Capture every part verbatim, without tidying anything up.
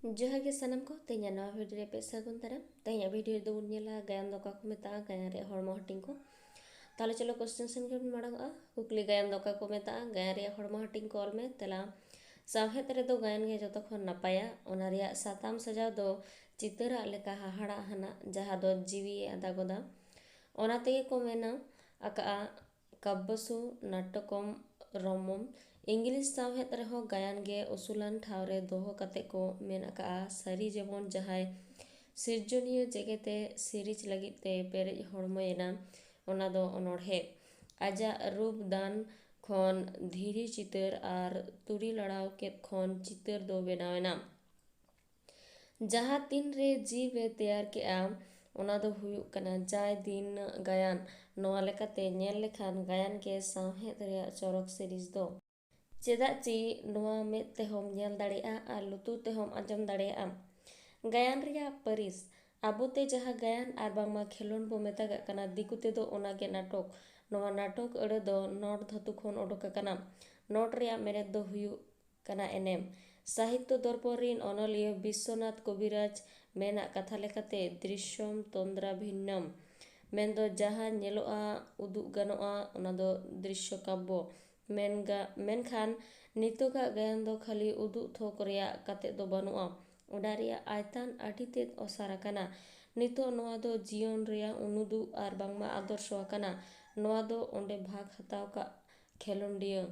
ᱡᱚᱦᱟᱨ ᱜᱮ ᱥᱟᱱᱟᱢ ᱠᱚ, ᱛᱮᱦᱮᱧᱟᱜ ᱱᱟᱣᱟ video ᱨᱮ ᱟᱯᱮ ᱥᱟᱹᱜᱩᱱ ᱫᱟᱨᱟᱢ᱾ ᱛᱮᱦᱮᱧᱟᱜ video ᱨᱮᱫᱚ ᱵᱚᱱ ᱧᱮᱞᱟ ᱜᱟᱭᱟᱱ ᱫᱚ ᱚᱠᱟ ᱠᱚ ᱢᱮᱛᱟᱜᱼᱟ, ᱜᱟᱭᱟᱱ ᱨᱮᱭᱟᱜ ᱦᱚᱲᱢᱚ ᱦᱟᱹᱴᱤᱧ ᱠᱚ᱾ ᱛᱟᱦᱞᱮ ᱪᱚᱞᱚ question ᱥᱮᱱ ᱜᱮᱵᱚᱱ ᱢᱟᱲᱟᱝᱚᱜᱼᱟ᱾ ᱠᱩᱠᱞᱤ, ᱜᱟᱭᱟᱱ ᱫᱚ ᱚᱠᱟ ᱠᱚ ᱢᱮᱛᱟᱜᱼᱟ? ᱜᱟᱭᱟᱱ ᱨᱮᱭᱟᱜ ᱦᱚᱲᱢᱚ ᱦᱟᱹᱴᱤᱧ ᱠᱚ ᱚᱞ ᱢᱮ᱾ ᱛᱮᱞᱟ, ᱥᱟᱶᱦᱮᱫ ᱨᱮᱫᱚ ᱜᱟᱭᱟᱱ ᱜᱮ ᱡᱚᱛᱚ ᱠᱷᱚᱱ ᱱᱟᱯᱟᱭᱟ᱾ ᱚᱱᱟ ᱨᱮᱭᱟᱜ ᱥᱟᱛᱟᱢ ᱥᱟᱡᱟᱣ ᱫᱚ ᱪᱤᱛᱟᱹᱨᱟᱜ ᱞᱮᱠᱟ ᱦᱟᱦᱟᱲᱟᱜ ᱦᱟᱱᱟᱜ, ᱡᱟᱦᱟᱸ ᱫᱚ ᱡᱤᱣᱤᱭ ᱟᱫᱟ ᱜᱚᱫᱟ᱾ ᱚᱱᱟ ᱛᱮᱜᱮ ᱠᱚ ᱢᱮᱱᱟ ᱟᱠᱟᱜᱼᱟ ᱠᱟᱵᱵᱚᱥᱩ ᱱᱟᱴᱴᱚᱠᱚᱢ ᱨᱚᱢᱚᱢ᱾ ᱤᱝᱞᱤᱥ ᱥᱟᱶᱦᱮᱫ ᱨᱮᱦᱚᱸ ᱜᱟᱭᱟᱱ ᱜᱮ ᱩᱥᱩᱞᱟᱱ ᱴᱷᱟᱶ ᱨᱮ ᱫᱚᱦᱚ ᱠᱟᱛᱮ ᱠᱚ ᱢᱮᱱ ᱟᱠᱟᱜᱼᱟ, ᱥᱟᱹᱨᱤ ᱡᱮᱢᱚᱱ ᱡᱟᱦᱟᱸᱭ ᱥᱤᱨᱡᱚᱱᱤᱭᱟᱹ ᱡᱮᱜᱮᱛᱮ ᱥᱤᱨᱤᱡᱽ ᱞᱟᱹᱜᱤᱫ ᱛᱮ ᱯᱮᱨᱮᱡ ᱦᱚᱲᱢᱚᱭᱮᱱᱟ, ᱚᱱᱟ ᱫᱚ ᱚᱱᱚᱬᱦᱮ᱾ ᱟᱡᱟᱜ ᱨᱩᱯ ᱫᱟᱱ ᱠᱷᱚᱱ ᱫᱷᱤᱨᱤ ᱪᱤᱛᱟᱹᱨ ᱟᱨ ᱛᱩᱲᱤ ᱞᱟᱲᱟᱣ ᱠᱮᱫ ᱠᱷᱚᱱ ᱪᱤᱛᱟᱹᱨ ᱫᱚ ᱵᱮᱱᱟᱣ ᱮᱱᱟ᱾ ᱡᱟᱦᱟᱸ ᱛᱤᱱ ᱨᱮ ᱡᱤᱵᱽ ᱮ ᱛᱮᱭᱟᱨ ᱠᱮᱜᱼᱟ, ᱚᱱᱟ ᱫᱚ ᱦᱩᱭᱩᱜ ᱠᱟᱱᱟ ᱡᱟᱭ ᱫᱤᱱ ᱜᱟᱭᱟᱱ᱾ ᱱᱚᱣᱟ ᱞᱮᱠᱟᱛᱮ ᱧᱮᱞ ᱞᱮᱠᱷᱟᱱ ᱜᱟᱭᱟᱱ ᱜᱮ ᱥᱟᱶᱦᱮᱫ ᱨᱮᱭᱟᱜ ᱪᱚᱨᱚᱠ ᱥᱤᱨᱤᱡᱽ ᱫᱚ᱾ ᱪᱮᱫᱟᱜ ᱪᱤ ᱱᱚᱣᱟ ᱢᱮᱫ ᱛᱮᱦᱚᱸᱢ ᱧᱮᱞ ᱫᱟᱲᱮᱭᱟᱜᱼᱟ ᱟᱨ ᱞᱩᱛᱩᱨ ᱛᱮᱦᱚᱸᱢ ᱟᱸᱡᱚᱢ ᱫᱟᱲᱮᱭᱟᱜᱼᱟ᱾ ᱜᱟᱭᱟᱱ ᱨᱮᱭᱟᱜ ᱯᱟᱹᱨᱤᱥ᱾ ᱟᱵᱚ ᱛᱮ ᱡᱟᱦᱟᱸ ᱜᱟᱭᱟᱱ ᱟᱨ ᱵᱟᱝᱢᱟ ᱠᱷᱮᱞᱳᱰ ᱵᱚ ᱢᱮᱛᱟᱜᱟᱜ ᱠᱟᱱᱟ, ᱫᱤᱠᱩ ᱛᱮᱫᱚ ᱚᱱᱟ ᱜᱮ ᱱᱟᱴᱚᱠ᱾ ᱱᱚᱣᱟ ᱱᱟᱴᱚᱠ ᱟᱹᱲᱟᱹ ᱫᱚ ᱱᱚᱴ ᱫᱷᱟᱹᱛᱩ ᱠᱷᱚᱱ ᱚᱰᱚᱠ ᱟᱠᱟᱱᱟ᱾ ᱱᱚᱴ ᱨᱮᱭᱟᱜ ᱢᱮᱱᱮᱛ ᱫᱚ ᱦᱩᱭᱩᱜ ᱠᱟᱱᱟ ᱮᱱᱮᱢ᱾ ᱥᱟᱦᱤᱛᱛᱚ ᱫᱚᱨᱯᱚᱱ ᱨᱤᱱ ᱚᱱᱚᱞᱤᱭᱟᱹ ᱵᱤᱥᱥᱚᱱᱟᱛᱷ ᱠᱚᱵᱤᱨᱟᱡᱽ ᱢᱮᱱᱟᱜ ᱠᱟᱛᱷᱟ ᱞᱮᱠᱟᱛᱮ, ᱫᱨᱤᱥᱥᱚᱢ ᱛᱚᱱᱫᱨᱟ ᱵᱷᱤᱱᱱᱚᱢ, ᱢᱮᱱᱫᱚ ᱡᱟᱦᱟᱸ ᱧᱮᱞᱚᱜᱼᱟ, ᱩᱫᱩᱜ ᱜᱟᱱᱚᱜᱼᱟ, ᱚᱱᱟ ᱫᱚ ᱫᱨᱤᱥᱥᱚ ᱠᱟᱵᱵᱚ᱾ ᱢᱮᱱ ᱜᱟ-, ᱢᱮᱱᱠᱷᱟᱱ ᱱᱤᱛᱚᱜᱟᱜ ᱜᱟᱭᱟᱱ ᱫᱚ ᱠᱷᱟᱹᱞᱤ ᱩᱫᱩᱜ ᱛᱷᱚᱠ ᱨᱮᱭᱟᱜ ᱠᱟᱛᱮ ᱫᱚ ᱵᱟᱹᱱᱩᱜᱼᱟ᱾ ᱚᱱᱟ ᱨᱮᱭᱟᱜ ᱟᱭᱛᱟᱱ ᱟᱹᱰᱤ ᱛᱮᱫ ᱚᱥᱟᱨ ᱟᱠᱟᱱᱟ᱾ ᱱᱤᱛᱚᱜ ᱱᱚᱣᱟ ᱫᱚ ᱡᱤᱭᱚᱱ ᱨᱮᱭᱟᱜ ᱩᱱᱩᱫᱩᱜ ᱟᱨ ᱵᱟᱝᱢᱟ ᱟᱫᱚᱨᱥᱚ ᱟᱠᱟᱱᱟ᱾ ᱱᱚᱣᱟ ᱫᱚ ᱚᱸᱰᱮ ᱵᱷᱟᱜᱽ ᱦᱟᱛᱟᱣ ᱠᱟᱜ ᱠᱷᱮᱞᱳᱸᱰᱤᱭᱟᱹ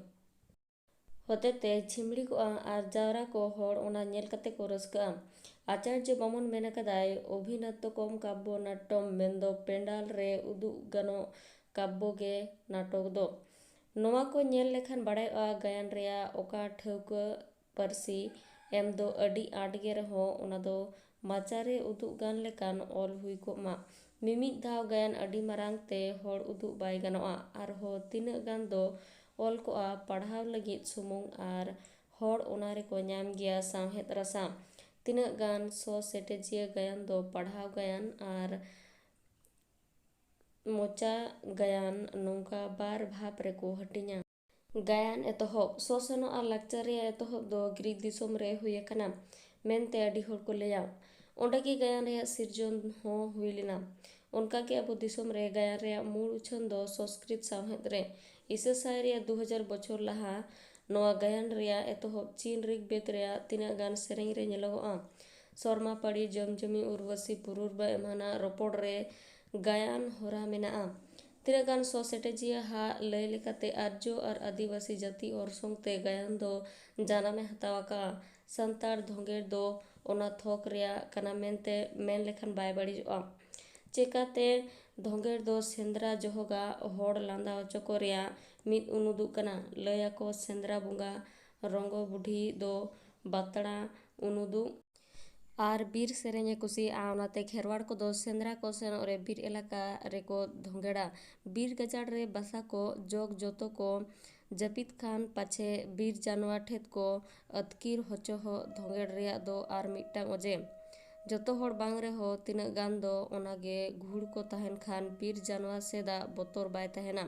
ᱦᱚᱛᱮᱛᱮ ᱡᱷᱤᱢᱲᱤ ᱠᱚᱜᱼᱟ ᱟᱨ ᱡᱟᱣᱨᱟ ᱠᱚ ᱦᱚᱲ ᱚᱱᱟ ᱧᱮᱞ ᱠᱟᱛᱮ ᱠᱚ ᱨᱟᱹᱥᱠᱟᱹᱜᱼᱟ᱾ ᱟᱪᱟᱨᱡᱚ ᱵᱟᱢᱚᱱ ᱢᱮᱱ ᱟᱠᱟᱫᱟᱭ, ᱚᱵᱷᱤᱱᱟᱴᱴᱚᱠᱚᱢ ᱠᱟᱵᱵᱚ ᱱᱟᱴᱴᱚᱢ ᱢᱮᱱᱫᱚ ᱯᱮᱱᱰᱟᱞ ᱨᱮ ᱩᱫᱩᱜ ᱜᱟᱱᱚᱜ ᱠᱟᱵᱵᱚ ᱜᱮ ᱱᱟᱴᱚᱠ ᱫᱚ᱾ ᱱᱚᱣᱟ ᱠᱚ ᱧᱮᱞ ᱞᱮᱠᱷᱟᱱ ᱵᱟᱲᱟᱭᱚᱜᱼᱟ ᱜᱟᱭᱟᱱ ᱨᱮᱭᱟᱜ ᱚᱠᱟ ᱴᱷᱟᱹᱣᱠᱟᱹ ᱯᱟᱹᱨᱥᱤ ᱮᱢ ᱫᱚ ᱟᱹᱰᱤ ᱟᱸᱴ ᱜᱮ ᱨᱮᱦᱚᱸ ᱚᱱᱟ ᱫᱚ ᱢᱟᱪᱟ ᱨᱮ ᱩᱫᱩᱜ ᱜᱟᱱ ᱞᱮᱠᱟᱱ ᱚᱞ ᱦᱩᱭ ᱠᱚᱜ ᱢᱟ᱾ ᱢᱤᱢᱤᱫ ᱫᱷᱟᱣ ᱜᱟᱭᱟᱱ ᱟᱹᱰᱤ ᱢᱟᱨᱟᱝ ᱛᱮ ᱦᱚᱲ ᱩᱫᱩᱜ ᱵᱟᱭ ᱜᱟᱱᱚᱜᱼᱟ᱾ ᱟᱨᱦᱚᱸ ᱛᱤᱱᱟᱹᱜ ᱜᱟᱱ ᱫᱚ ᱚᱞ ᱠᱚᱜᱼᱟ ᱯᱟᱲᱦᱟᱣ ᱞᱟᱹᱜᱤᱫ ᱥᱩᱢᱩᱝ ᱟᱨ ᱦᱚᱲ ᱚᱱᱟ ᱨᱮᱠᱚ ᱧᱟᱢ ᱜᱮᱭᱟ ᱥᱟᱶᱦᱮᱫ ᱨᱟᱥᱟ᱾ ᱛᱤᱱᱟᱹᱜ ᱜᱟᱱ ᱥᱚ ᱥᱮᱴᱮᱡᱤᱭᱟᱹ ᱜᱟᱭᱟᱱ ᱫᱚ ᱯᱟᱲᱦᱟᱣ ᱜᱟᱭᱟᱱ ᱟᱨ ᱢᱚᱪᱟ ᱜᱟᱭᱟᱱ ᱱᱚᱝᱠᱟ ᱵᱟᱨ ᱵᱷᱟᱵᱽ ᱨᱮᱠᱚ ᱦᱟᱹᱴᱤᱧᱟ᱾ ᱜᱟᱭᱟᱱ ᱮᱛᱚᱦᱚᱵ᱾ ᱥᱚᱥᱱᱚᱜ ᱟᱨ ᱞᱟᱠᱪᱟᱨ ᱨᱮᱭᱟᱜ ᱮᱛᱚᱦᱚᱵ ᱫᱚ ᱜᱨᱤᱠ ᱫᱤᱥᱚᱢ ᱨᱮ ᱦᱩᱭ ᱟᱠᱟᱱᱟ᱾ ᱢᱮᱱᱛᱮ ᱟᱹᱰᱤ ᱦᱚᱲ ᱠᱚ ᱞᱟᱹᱭᱟ᱾ ᱚᱸᱰᱮ ᱜᱮ ᱜᱟᱭᱟᱱ ᱨᱮᱭᱟᱜ ᱥᱤᱨᱡᱚᱱ ᱦᱚᱸ ᱦᱩᱭ ᱞᱮᱱᱟ᱾ ᱚᱱᱠᱟ ᱜᱮ ᱟᱵᱚ ᱫᱤᱥᱚᱢ ᱨᱮ ᱜᱟᱭᱟᱱ ᱨᱮᱭᱟᱜ ᱢᱩᱲ ᱩᱪᱷᱟᱹᱱ ᱫᱚ ᱥᱚᱸᱥᱠᱨᱤᱛ ᱥᱟᱶᱦᱮᱫ ᱨᱮ ᱤᱥᱟᱹ ᱥᱟᱭ ᱨᱮᱭᱟᱜ ᱫᱩ ᱦᱟᱡᱟᱨ ᱵᱚᱪᱷᱚᱨ ᱞᱟᱦᱟ ᱱᱚᱣᱟ ᱜᱟᱭᱟᱱ ᱨᱮᱭᱟᱜ ᱮᱛᱚᱦᱚᱵ ᱪᱤᱱ ᱨᱤᱜᱽᱵᱮᱫ ᱨᱮᱭᱟᱜ ᱛᱤᱱᱟᱹᱜ ᱜᱟᱱ ᱥᱮᱨᱮᱧ ᱨᱮ ᱧᱮᱞᱚᱜᱚᱜᱼᱟ᱾ ᱥᱚᱨᱢᱟ ᱯᱟᱲᱤ, ᱡᱚᱢᱡᱚᱢᱤ, ᱩᱨᱵᱚᱥᱤ, ᱯᱩᱨᱩᱨᱵᱟ ᱮᱢᱟᱱᱟᱜ ᱨᱚᱯᱚᱲ ᱨᱮ ᱜᱟᱭᱟᱱ ᱦᱚᱨᱟ ᱢᱮᱱᱟᱜᱼᱟ᱾ ᱛᱤᱱᱟᱹᱜ ᱜᱟᱱ ᱥᱚᱥᱮᱴᱮᱡᱤᱭᱟᱹ ᱦᱟᱜ ᱞᱟᱹᱭ ᱞᱮᱠᱟᱛᱮ, ᱟᱨᱡᱚ ᱟᱨ ᱟᱹᱫᱤᱵᱟᱹᱥᱤ ᱡᱟᱹᱛᱤ ᱚᱨᱥᱚᱝ ᱛᱮ ᱜᱟᱭᱟᱱ ᱫᱚ ᱡᱟᱱᱟᱢ ᱮ ᱦᱟᱛᱟᱣ ᱟᱠᱟᱫᱼᱟ᱾ ᱥᱟᱱᱛᱟᱲ ᱫᱷᱚᱸᱜᱮᱲ ᱫᱚ ᱚᱱᱟ ᱛᱷᱚᱠ ᱨᱮᱭᱟᱜ ᱠᱟᱱᱟ ᱢᱮᱱᱛᱮ ᱢᱮᱱ ᱞᱮᱠᱷᱟᱱ ᱵᱟᱭ ᱵᱟᱹᱲᱤᱡᱚᱜᱼᱟ᱾ ᱪᱮᱠᱟᱛᱮ ᱫᱷᱚᱸᱜᱮᱲ ᱫᱚ ᱥᱮᱸᱫᱽᱨᱟ ᱡᱚᱦᱚᱜᱟᱜ ᱦᱚᱲ ᱞᱟᱸᱫᱟ ᱦᱚᱪᱚ ᱠᱚ ᱨᱮᱭᱟᱜ ᱢᱤᱫ ᱩᱱᱩᱫᱩᱜ ᱠᱟᱱᱟ᱾ ᱞᱟᱹᱭ ᱟᱠᱚ ᱥᱮᱸᱫᱽᱨᱟ ᱵᱚᱸᱜᱟ ᱨᱚᱝᱜᱚ ᱵᱩᱰᱷᱤ ᱫᱚ ᱵᱟᱛᱲᱟ ᱩᱱᱩᱫᱩᱜ ᱟᱨ ᱵᱤᱨ ᱥᱮᱨᱮᱧ ᱮ ᱠᱩᱥᱤᱭᱟᱜᱼᱟ᱾ ᱚᱱᱟᱛᱮ ᱠᱷᱮᱨᱣᱟᱲ ᱠᱚᱫᱚ ᱥᱮᱸᱫᱽᱨᱟ ᱠᱚ ᱥᱮᱱᱚᱜ ᱨᱮ ᱵᱤᱨ ᱮᱞᱟᱠᱟ ᱨᱮᱠᱚ ᱫᱷᱚᱸᱜᱮᱲᱟ᱾ ᱵᱤᱨ ᱜᱟᱡᱟᱲ ᱨᱮ ᱵᱟᱥᱟ ᱠᱚ ᱡᱚᱜᱽ ᱡᱚᱛᱚ ᱠᱚ ᱡᱟᱹᱯᱤᱫ ᱠᱷᱟᱱ ᱯᱟᱪᱷᱮ ᱵᱤᱨ ᱡᱟᱱᱣᱟ ᱴᱷᱮᱫ ᱠᱚ ᱟᱹᱛᱠᱤᱨ ᱦᱚᱪᱚ ᱦᱚᱸ ᱫᱷᱚᱸᱜᱮᱲ ᱨᱮᱭᱟᱜ ᱫᱚ ᱟᱨ ᱢᱤᱫᱴᱟᱝ ᱚᱡᱮ᱾ ᱡᱚᱛᱚ ᱦᱚᱲ ᱵᱟᱝ ᱨᱮᱦᱚᱸ ᱛᱤᱱᱟᱹᱜ ᱜᱟᱱ ᱫᱚ ᱚᱱᱟᱜᱮ ᱜᱷᱩᱲ ᱠᱚ ᱛᱟᱦᱮᱱ ᱠᱷᱟᱱ ᱵᱤᱨ ᱡᱟᱱᱣᱟ ᱥᱮᱫᱟᱜ ᱵᱚᱛᱚᱨ ᱵᱟᱭ ᱛᱟᱦᱮᱱᱟ᱾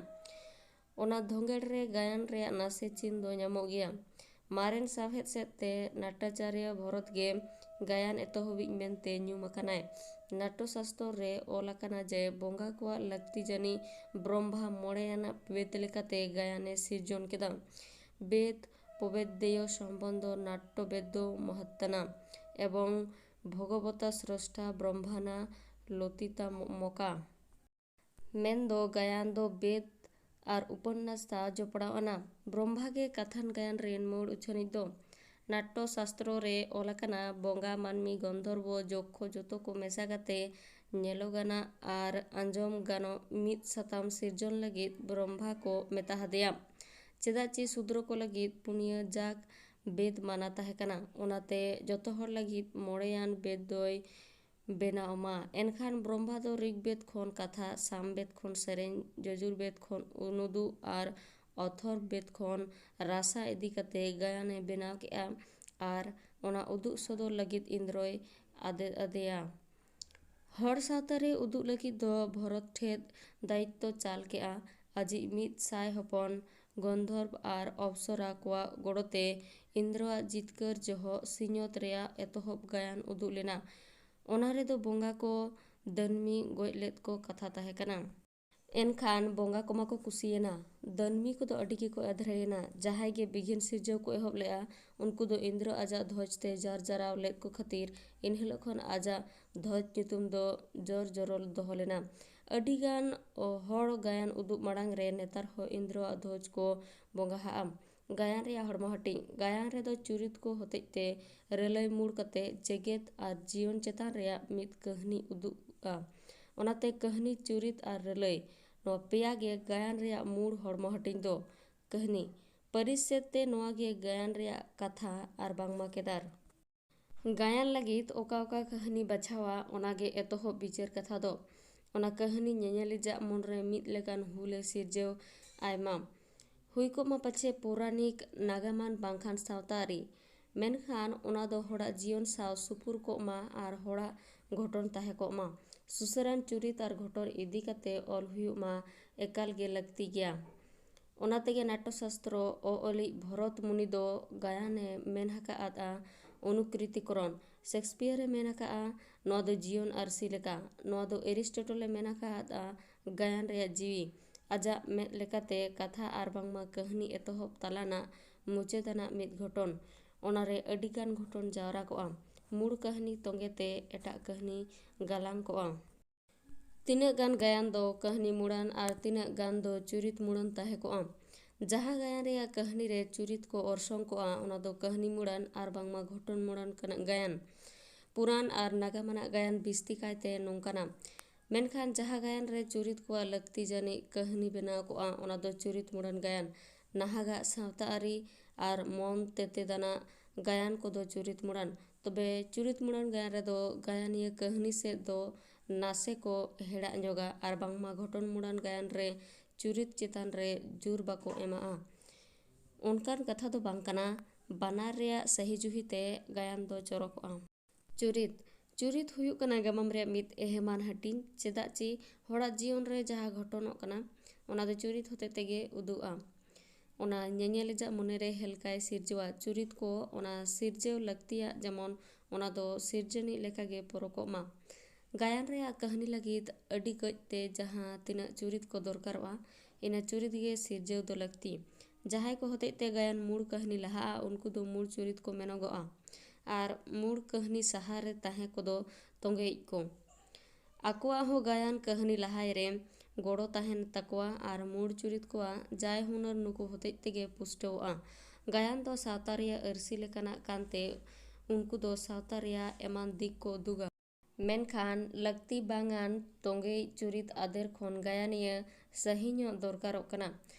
ᱚᱱᱟ ᱫᱷᱚᱸᱜᱮᱲ ᱨᱮ ᱜᱟᱭᱟᱱ ᱨᱮᱭᱟᱜ ᱱᱟᱥᱮ ᱪᱤᱱ ᱫᱚ ᱧᱟᱢᱚᱜ ᱜᱮᱭᱟ᱾ ᱢᱟᱨᱮᱱ ᱥᱟᱶᱦᱮᱫ ᱥᱮᱫ ᱛᱮ ᱱᱟᱴᱟᱪᱟᱨᱭᱚ ᱵᱷᱚᱨᱚᱛ ᱜᱮ ᱜᱟᱭᱟᱱ ᱮᱛᱚᱦᱚᱵᱤᱡ ᱢᱮᱱᱛᱮ ᱧᱩᱢ ᱟᱠᱟᱱᱟᱭ᱾ ᱱᱟᱴᱴᱚ ᱥᱟᱥᱛᱚᱨ ᱨᱮ ᱚᱞ ᱟᱠᱟᱱᱟ ᱡᱮ ᱵᱚᱸᱜᱟ ᱠᱚᱣᱟᱜ ᱞᱟᱹᱠᱛᱤ ᱡᱟᱹᱱᱤᱡ ᱵᱨᱚᱦᱢᱟ ᱢᱚᱬᱮ ᱟᱱᱟᱜ ᱵᱮᱫ ᱞᱮᱠᱟᱛᱮ ᱜᱟᱭᱟᱱᱮ ᱥᱤᱨᱡᱚᱱ ᱠᱮᱫᱟ᱾ ᱵᱮᱫ ᱯᱚᱵᱮᱫᱽᱫᱮᱭᱚ ᱥᱚᱢᱵᱚᱱᱫᱚ ᱱᱟᱴᱴᱚ ᱵᱮᱫᱽᱫᱚ ᱢᱚᱦᱟᱛᱛᱟᱱᱟ ᱮᱵᱚᱝ ᱵᱷᱚᱜᱚᱵᱚᱛᱟ ᱥᱨᱚᱥᱴᱟ ᱵᱨᱚᱦᱢᱟᱱᱟ ᱞᱚᱛᱤᱛᱟ ᱢᱚᱠᱟ᱾ ᱢᱮᱱᱫᱚ ᱜᱟᱭᱟᱱ ᱫᱚ ᱵᱮᱫ ᱟᱨ ᱩᱯᱚᱱᱱᱟᱥ ᱥᱟᱶ ᱡᱚᱯᱲᱟᱣ ᱟᱱᱟ᱾ ᱵᱨᱚᱦᱢᱟ ᱜᱮ ᱠᱟᱛᱷᱟᱱ ᱜᱟᱭᱟᱱ ᱨᱮᱱ ᱢᱩᱲ ᱩᱪᱷᱟᱹᱱᱤᱡ ᱫᱚ᱾ ᱱᱟᱴᱴᱚ ᱥᱟᱥᱛᱨᱚ ᱨᱮ ᱚᱞ ᱟᱠᱟᱱᱟ, ᱵᱚᱸᱜᱟ, ᱢᱟᱹᱱᱢᱤ, ᱜᱚᱱᱫᱷᱚᱨᱵᱚ, ᱡᱚᱠᱠᱷᱚ ᱡᱚᱛᱚ ᱠᱚ ᱢᱮᱥᱟ ᱠᱟᱛᱮ ᱧᱮᱞᱚᱜᱟᱱᱟ ᱟᱨ ᱟᱸᱡᱚᱢ ᱜᱟᱱᱚᱜ ᱢᱤᱫ ᱥᱟᱛᱟᱢ ᱥᱤᱨᱡᱚᱱ ᱞᱟᱹᱜᱤᱫ ᱵᱨᱚᱦᱢᱟ ᱠᱚ ᱢᱮᱛᱟ ᱦᱟᱫᱮᱭᱟ᱾ ᱪᱮᱫᱟᱜ ᱪᱮ ᱥᱩᱫᱨᱚ ᱠᱚ ᱞᱟᱹᱜᱤᱫ ᱯᱩᱱᱭᱟᱹ ᱡᱟᱜᱽ ᱵᱮᱫ ᱢᱟᱱᱟ ᱛᱟᱦᱮᱸ ᱠᱟᱱᱟ, ᱚᱱᱟᱛᱮ ᱡᱚᱛᱚ ᱦᱚᱲ ᱞᱟᱹᱜᱤᱫ ᱢᱚᱬᱮᱭᱟᱱ ᱵᱮᱫ ᱫᱚᱭ ᱵᱮᱱᱟᱣ ᱢᱟ᱾ ᱮᱱᱠᱷᱟᱱ ᱵᱨᱚᱦᱢᱟ ᱫᱚ ᱨᱤᱜᱽᱵᱮᱫ ᱠᱷᱚᱱ ᱠᱟᱛᱷᱟ, ᱥᱟᱢᱵᱮᱫ ᱠᱷᱚᱱ ᱥᱮᱨᱮᱧ, ᱡᱚᱡᱩᱨᱵᱮᱫ ᱠᱷᱚᱱ ᱩᱱᱩᱫᱩᱜ ᱟᱨ ᱚᱛᱷᱚᱨᱵᱮᱫ ᱠᱷᱚᱱ ᱨᱟᱥᱟ ᱤᱫᱤ ᱠᱟᱛᱮ ᱜᱟᱭᱟᱱᱮ ᱵᱮᱱᱟᱣ ᱠᱮᱫᱼᱟ ᱟᱨ ᱚᱱᱟ ᱩᱫᱩᱜ ᱥᱚᱫᱚᱨ ᱞᱟᱹᱜᱤᱫ ᱤᱱᱫᱨᱚᱭ ᱟᱫᱮ ᱟᱫᱮᱭᱟ᱾ ᱦᱚᱲ ᱥᱟᱶᱛᱟ ᱨᱮ ᱩᱫᱩᱜ ᱞᱟᱹᱜᱤᱫ ᱫᱚ ᱵᱷᱚᱨᱚᱛ ᱴᱷᱮᱫ ᱫᱟᱭᱤᱛᱛᱚ ᱪᱟᱞ ᱠᱮᱫᱼᱟ᱾ ᱟᱡᱤᱡ ᱢᱤᱫ ᱥᱟᱭ ᱦᱚᱯᱚᱱ ᱜᱚᱱᱫᱷᱚᱨᱵ ᱟᱨ ᱚᱯᱥᱚᱨᱟ ᱠᱚᱣᱟᱜ ᱜᱚᱲᱚᱛᱮ ᱤᱱᱫᱨᱚᱣᱟᱜ ᱡᱤᱛᱠᱟᱹᱨ ᱡᱚᱦᱚᱜ ᱥᱤᱧᱚᱛ ᱨᱮᱭᱟᱜ ᱮᱛᱚᱦᱚᱵ ᱜᱟᱭᱟᱱ ᱩᱫᱩᱜ ᱞᱮᱱᱟ᱾ ᱚᱱᱟ ᱨᱮᱫᱚ ᱵᱚᱸᱜᱟ ᱠᱚ ᱫᱟᱹᱱᱢᱤ ᱜᱚᱡ ᱞᱮᱫ ᱠᱚ ᱠᱟᱛᱷᱟ ᱛᱟᱦᱮᱸ ᱠᱟᱱᱟ᱾ ᱮᱱᱠᱷᱟᱱ ᱵᱚᱸᱜᱟ ᱠᱚᱢᱟ ᱠᱚ ᱠᱩᱥᱤᱭᱮᱱᱟ᱾ ᱫᱟᱹᱱᱢᱤ ᱠᱚᱫᱚ ᱟᱹᱰᱤ ᱜᱮᱠᱚ ᱟᱫᱷᱨᱟᱭᱮᱱᱟ᱾ ᱡᱟᱦᱟᱸᱭ ᱜᱮ ᱵᱤᱜᱷᱤᱱ ᱥᱤᱨᱡᱟᱹᱣ ᱠᱚ ᱮᱦᱚᱵ ᱞᱮᱫᱼᱟ, ᱩᱱᱠᱩ ᱫᱚ ᱤᱱᱫᱨᱚ ᱟᱡᱟᱜ ᱫᱷᱚᱡᱽ ᱛᱮ ᱡᱟᱨ ᱡᱟᱨᱟᱣ ᱞᱮᱫ ᱠᱚ ᱠᱷᱟᱹᱛᱤᱨ ᱮᱱᱦᱤᱞᱳᱜ ᱠᱷᱚᱱ ᱟᱡᱟᱜ ᱫᱷᱚᱡᱽ ᱧᱩᱛᱩᱢ ᱫᱚ ᱡᱚᱨ ᱡᱚᱨᱚᱞ ᱫᱚᱦᱚ ᱞᱮᱱᱟ᱾ ᱟᱹᱰᱤᱜᱟᱱ ᱦᱚᱲ ᱜᱟᱭᱟᱱ ᱩᱫᱩᱜ ᱢᱟᱲᱟᱝ ᱨᱮ ᱱᱮᱛᱟᱨ ᱦᱚᱸ ᱤᱱᱫᱨᱚᱣᱟᱜ ᱫᱷᱚᱡᱽ ᱠᱚ ᱵᱚᱸᱜᱟ ᱦᱟᱜᱼᱟ᱾ ᱜᱟᱭᱟᱱ ᱨᱮᱭᱟᱜ ᱦᱚᱲᱢᱚ ᱦᱟᱹᱴᱤᱧ᱾ ᱜᱟᱭᱟᱱ ᱨᱮᱫᱚ ᱪᱩᱨᱤᱛ ᱠᱚ ᱦᱚᱛᱮᱡ ᱛᱮ ᱨᱟᱹᱞᱟᱹᱭ ᱢᱩᱲ ᱠᱟᱛᱮ ᱡᱮᱜᱮᱛ ᱟᱨ ᱡᱤᱭᱚᱱ ᱪᱮᱛᱟᱱ ᱨᱮᱭᱟᱜ ᱢᱤᱫ ᱠᱟᱹᱦᱱᱤ ᱩᱫᱩᱜᱼᱟ᱾ ᱚᱱᱟᱛᱮ ᱠᱟᱹᱦᱱᱤ, ᱪᱩᱨᱤᱛ ᱟᱨ ᱨᱟᱹᱞᱟᱹᱭ, ᱱᱚᱣᱟ ᱯᱮᱭᱟ ᱜᱮ ᱜᱟᱭᱟᱱ ᱨᱮᱭᱟᱜ ᱢᱩᱲ ᱦᱚᱲᱢᱚ ᱦᱟᱹᱴᱤᱧ ᱫᱚ᱾ ᱠᱟᱹᱦᱱᱤ᱾ ᱯᱟᱹᱨᱤᱥ ᱥᱮᱫ ᱛᱮ ᱱᱚᱣᱟ ᱜᱮ ᱜᱟᱭᱟᱱ ᱨᱮᱭᱟᱜ ᱠᱟᱛᱷᱟ ᱟᱨ ᱵᱟᱝᱢᱟ ᱠᱮᱫᱟᱨ᱾ ᱜᱟᱭᱟᱱ ᱞᱟᱹᱜᱤᱫ ᱚᱠᱟ ᱚᱠᱟ ᱠᱟᱹᱦᱱᱤ ᱵᱟᱪᱷᱟᱣᱟ, ᱚᱱᱟ ᱜᱮ ᱮᱛᱚᱦᱚᱵ ᱵᱤᱪᱟᱹᱨ ᱠᱟᱛᱷᱟ ᱫᱚ᱾ ᱚᱱᱟ ᱠᱟᱹᱦᱱᱤ ᱧᱮᱧᱮᱞᱤᱡᱟᱜ ᱢᱚᱱ ᱨᱮ ᱢᱤᱫ ᱞᱮᱠᱟᱱ ᱦᱩᱞᱮ ᱥᱤᱨᱡᱟᱹᱣ ᱟᱭ ᱢᱟ᱾ ᱦᱩᱭ ᱠᱚᱜ ᱢᱟ ᱯᱟᱪᱷᱮ ᱯᱳᱨᱟᱱᱤᱠ, ᱱᱟᱜᱟᱢᱟᱱ ᱵᱟᱝᱠᱷᱟᱱ ᱥᱟᱶᱛᱟ ᱟᱹᱨᱤ, ᱢᱮᱱᱠᱷᱟᱱ ᱚᱱᱟ ᱫᱚ ᱦᱚᱲᱟᱜ ᱡᱤᱭᱚᱱ ᱥᱟᱶ ᱥᱩᱯᱩᱨ ᱠᱚᱜ ᱢᱟ ᱟᱨ ᱦᱚᱲᱟᱜ ᱜᱷᱚᱴᱚᱱ ᱛᱟᱦᱮᱸ ᱠᱚᱜ ᱢᱟ᱾ ᱥᱩᱥᱟᱹᱨᱟᱱ ᱪᱩᱨᱤᱛ ᱟᱨ ᱜᱷᱚᱴᱚᱱ ᱤᱫᱤ ᱠᱟᱛᱮ ᱚᱞ ᱦᱩᱭᱩᱜ ᱢᱟ, ᱮᱠᱟᱞ ᱜᱮ ᱞᱟᱹᱠᱛᱤ ᱜᱮᱭᱟ᱾ ᱚᱱᱟ ᱛᱮᱜᱮ ᱱᱟᱴᱴᱚ ᱥᱟᱥᱛᱨᱚ ᱚ-, ᱚᱞᱤᱡ ᱵᱷᱚᱨᱚᱛ ᱢᱩᱱᱤ ᱫᱚ ᱜᱟᱭᱟᱱᱮ ᱢᱮᱱ ᱟᱠᱟᱫᱼᱟ ᱚᱱᱩᱠᱨᱤᱛᱤᱠᱨᱚᱱ᱾ ᱥᱮᱠᱥᱯᱤᱭᱟᱨᱮ ᱢᱮᱱ ᱟᱠᱟᱫᱼᱟ, ᱱᱚᱣᱟ ᱫᱚ ᱡᱤᱭᱚᱱ ᱟᱹᱨᱥᱤ ᱞᱮᱠᱟ᱾ ᱱᱚᱣᱟ ᱫᱚ ᱮᱨᱤᱥᱴᱚᱴᱚᱞᱮ ᱢᱮᱱ ᱟᱠᱟᱫᱼᱟ ᱜᱟᱭᱟᱱ ᱨᱮᱭᱟᱜ ᱡᱤᱣᱤ᱾ ᱟᱡᱟᱜ ᱢᱮᱫ ᱞᱮᱠᱟᱛᱮ ᱠᱟᱛᱷᱟ ᱟᱨ ᱵᱟᱝᱢᱟ ᱠᱟᱹᱦᱱᱤ ᱮᱛᱚᱦᱚᱵ ᱛᱟᱞᱟᱱᱟᱜ ᱢᱩᱪᱟᱹᱫ ᱟᱱᱟᱜ ᱢᱤᱫ ᱜᱷᱚᱴᱚᱱ᱾ ᱚᱱᱟᱨᱮ ᱟᱹᱰᱤᱜᱟᱱ ᱜᱷᱚᱴᱚᱱ ᱡᱟᱣᱨᱟ ᱠᱚᱜᱼᱟ᱾ ᱢᱩᱲ ᱠᱟᱹᱦᱱᱤ ᱛᱚᱸᱜᱮ ᱛᱮ ᱮᱴᱟᱜ ᱠᱟᱹᱦᱱᱤ ᱜᱟᱞᱟᱝ ᱠᱚᱜᱼᱟ᱾ ᱛᱤᱱᱟᱹᱜ ᱜᱟᱱ ᱜᱟᱭᱟᱱ ᱫᱚ ᱠᱟᱹᱦᱱᱤ ᱢᱩᱲᱟᱱ ᱟᱨ ᱛᱤᱱᱟᱹᱜ ᱜᱟᱱ ᱫᱚ ᱪᱩᱨᱤᱛ ᱢᱩᱲᱟᱱ ᱛᱟᱦᱮᱸ ᱠᱚᱜᱼᱟ᱾ ᱡᱟᱦᱟᱸ ᱜᱟᱭᱟᱱ ᱨᱮᱭᱟᱜ ᱠᱟᱹᱦᱱᱤ ᱨᱮ ᱪᱩᱨᱤᱛ ᱠᱚ ᱚᱨᱥᱚᱝ ᱠᱚᱜᱼᱟ, ᱚᱱᱟ ᱫᱚ ᱠᱟᱹᱦᱱᱤ ᱢᱩᱲᱟᱱ ᱟᱨ ᱵᱟᱝᱢᱟ ᱜᱷᱚᱴᱚᱱ ᱢᱩᱲᱟᱱ ᱠᱟᱱᱟ ᱜᱟᱭᱟᱱ᱾ ᱯᱩᱨᱟᱱ ᱟᱨ ᱱᱟᱜᱟᱢ ᱟᱱᱟᱜ ᱜᱟᱭᱟᱱ ᱵᱤᱥᱛᱤ ᱠᱟᱭᱛᱮ ᱱᱚᱝᱠᱟᱱᱟ᱾ ᱢᱮᱱᱠᱷᱟᱱ ᱡᱟᱦᱟᱸ ᱜᱟᱭᱟᱱ ᱨᱮ ᱪᱩᱨᱤᱛ ᱠᱚᱣᱟᱜ ᱞᱟᱹᱠᱛᱤ ᱡᱟᱹᱱᱤᱡ ᱠᱟᱹᱦᱱᱤ ᱵᱮᱱᱟᱣ ᱠᱚᱜᱼᱟ, ᱚᱱᱟ ᱫᱚ ᱪᱩᱨᱤᱛ ᱢᱩᱲᱟᱱ ᱜᱟᱭᱟᱱ᱾ ᱱᱟᱦᱟᱜᱟᱜ ᱥᱟᱶᱛᱟ ᱟᱹᱨᱤ ᱟᱨ ᱢᱚᱱ ᱛᱮᱛᱮᱫ ᱟᱱᱟᱜ ᱜᱟᱭᱟᱱ ᱠᱚᱫᱚ ᱪᱩᱨᱤᱛ ᱢᱩᱲᱟᱱ᱾ ᱛᱚᱵᱮ ᱪᱩᱨᱤᱛ ᱢᱩᱲᱟᱱ ᱜᱟᱭᱟᱱ ᱨᱮᱫᱚ ᱜᱟᱭᱟᱱᱤᱭᱟᱹ ᱠᱟᱹᱦᱱᱤ ᱥᱮᱫ ᱫᱚ ᱱᱟᱥᱮ ᱠᱚ ᱦᱮᱲᱟᱜ ᱧᱚᱜᱟ ᱟᱨ ᱵᱟᱝᱢᱟ ᱜᱷᱚᱴᱚᱱ ᱢᱩᱲᱟᱱ ᱜᱟᱭᱟᱱ ᱨᱮ ᱪᱩᱨᱤᱛ ᱪᱮᱛᱟᱱ ᱨᱮ ᱡᱳᱨ ᱵᱟᱠᱚ ᱮᱢᱟᱜᱼᱟ᱾ ᱚᱱᱠᱟᱱ ᱠᱟᱛᱷᱟ ᱫᱚ ᱵᱟᱝ ᱠᱟᱱᱟ, ᱵᱟᱱᱟᱨ ᱨᱮᱭᱟᱜ ᱥᱟᱹᱦᱤ ᱡᱩᱦᱤ ᱛᱮ ᱜᱟᱭᱟᱱ ᱫᱚ ᱪᱚᱨᱚᱠᱚᱜᱼᱟ᱾ ᱪᱩᱨᱤᱛ᱾ ᱪᱩᱨᱤᱛ ᱦᱩᱭᱩᱜ ᱠᱟᱱᱟ ᱜᱟᱢᱟᱢ ᱨᱮᱭᱟᱜ ᱢᱤᱫ ᱮᱦᱮᱢᱟᱱ ᱦᱟᱹᱴᱤᱧ, ᱪᱮᱫᱟᱜ ᱪᱮ ᱦᱚᱲᱟᱜ ᱡᱤᱭᱚᱱ ᱨᱮ ᱡᱟᱦᱟᱸ ᱜᱷᱚᱴᱚᱱᱚᱜ ᱠᱟᱱᱟ, ᱚᱱᱟ ᱫᱚ ᱪᱩᱨᱤᱛ ᱦᱚᱛᱮ ᱛᱮᱜᱮ ᱩᱫᱩᱜᱼᱟ᱾ ᱚᱱᱟ ᱧᱮᱧᱮᱞᱤᱡᱟᱜ ᱢᱚᱱᱮᱨᱮ ᱦᱮᱞᱠᱟᱭ ᱥᱤᱨᱡᱟᱹᱣᱟ᱾ ᱪᱩᱨᱤᱛ ᱠᱚ ᱚᱱᱟ ᱥᱤᱨᱡᱟᱹᱣ ᱞᱟᱹᱠᱛᱤᱭᱟᱜ, ᱡᱮᱢᱚᱱ ᱚᱱᱟ ᱫᱚ ᱥᱤᱨᱡᱟᱹᱱᱤᱡ ᱞᱮᱠᱟᱜᱮ ᱯᱚᱨᱚᱠᱚᱜ ᱢᱟ᱾ ᱜᱟᱭᱟᱱ ᱨᱮᱭᱟᱜ ᱠᱟᱹᱦᱱᱤ ᱞᱟᱹᱜᱤᱫ ᱟᱹᱰᱤ ᱠᱟᱹᱡ ᱛᱮ ᱡᱟᱦᱟᱸ ᱛᱤᱱᱟᱹᱜ ᱪᱩᱨᱤᱛ ᱠᱚ ᱫᱚᱨᱠᱟᱨᱚᱜᱼᱟ, ᱤᱱᱟᱹ ᱪᱩᱨᱤᱛ ᱜᱮ ᱥᱤᱨᱡᱟᱹᱣ ᱫᱚ ᱞᱟᱹᱠᱛᱤ᱾ ᱡᱟᱦᱟᱸᱭ ᱠᱚ ᱦᱚᱛᱮᱡ ᱛᱮ ᱜᱟᱭᱟᱱ ᱢᱩᱲ ᱠᱟᱹᱦᱱᱤ ᱞᱟᱦᱟᱜᱼᱟ, ᱩᱱᱠᱩ ᱫᱚ ᱢᱩᱲ ᱪᱩᱨᱤᱛ ᱠᱚ ᱢᱮᱱᱚᱜᱚᱜᱼᱟ᱾ ᱟᱨ ᱢᱩᱲ ᱠᱟᱹᱦᱱᱤ ᱥᱟᱦᱟᱨ ᱨᱮ ᱛᱟᱦᱮᱸ ᱠᱚᱫᱚ ᱛᱚᱸᱜᱮᱭᱤᱡ ᱠᱚ᱾ ᱟᱠᱚᱣᱟᱜ ᱦᱚᱸ ᱜᱟᱭᱟᱱ ᱠᱟᱹᱦᱱᱤ ᱞᱟᱦᱟᱭ ᱨᱮ ᱜᱚᱲᱚ ᱛᱟᱦᱮᱱ ᱛᱟᱠᱚᱣᱟ ᱟᱨ ᱢᱩᱲ ᱪᱩᱨᱤᱛ ᱠᱚᱣᱟᱜ ᱡᱟᱭ ᱦᱩᱱᱟᱹᱨ ᱱᱩᱠᱩ ᱦᱚᱛᱮᱡ ᱛᱮᱜᱮ ᱯᱩᱥᱴᱟᱹᱣᱚᱜᱼᱟ᱾ ᱜᱟᱭᱟᱱ ᱫᱚ ᱥᱟᱶᱛᱟ ᱨᱮᱭᱟᱜ ᱟᱹᱨᱥᱤ ᱞᱮᱠᱟᱱᱟᱜ ᱠᱟᱱᱛᱮ ᱩᱱᱠᱩ ᱫᱚ ᱥᱟᱶᱛᱟ ᱨᱮᱭᱟᱜ ᱮᱢᱟᱱ ᱫᱤᱠ ᱠᱚ ᱩᱫᱩᱜᱟ᱾ ᱢᱮᱱᱠᱷᱟᱱ ᱞᱟᱹᱠᱛᱤ ᱵᱟᱝᱟᱱ ᱛᱚᱸᱜᱮᱭᱤᱡ ᱪᱩᱨᱤᱛ ᱟᱫᱮᱨ ᱠᱷᱚᱱ ᱜᱟᱭᱟᱱᱤᱭᱟᱹ ᱥᱟᱹᱦᱤᱧᱚᱜ ᱫᱚᱨᱠᱟᱨᱚᱜ ᱠᱟᱱᱟ᱾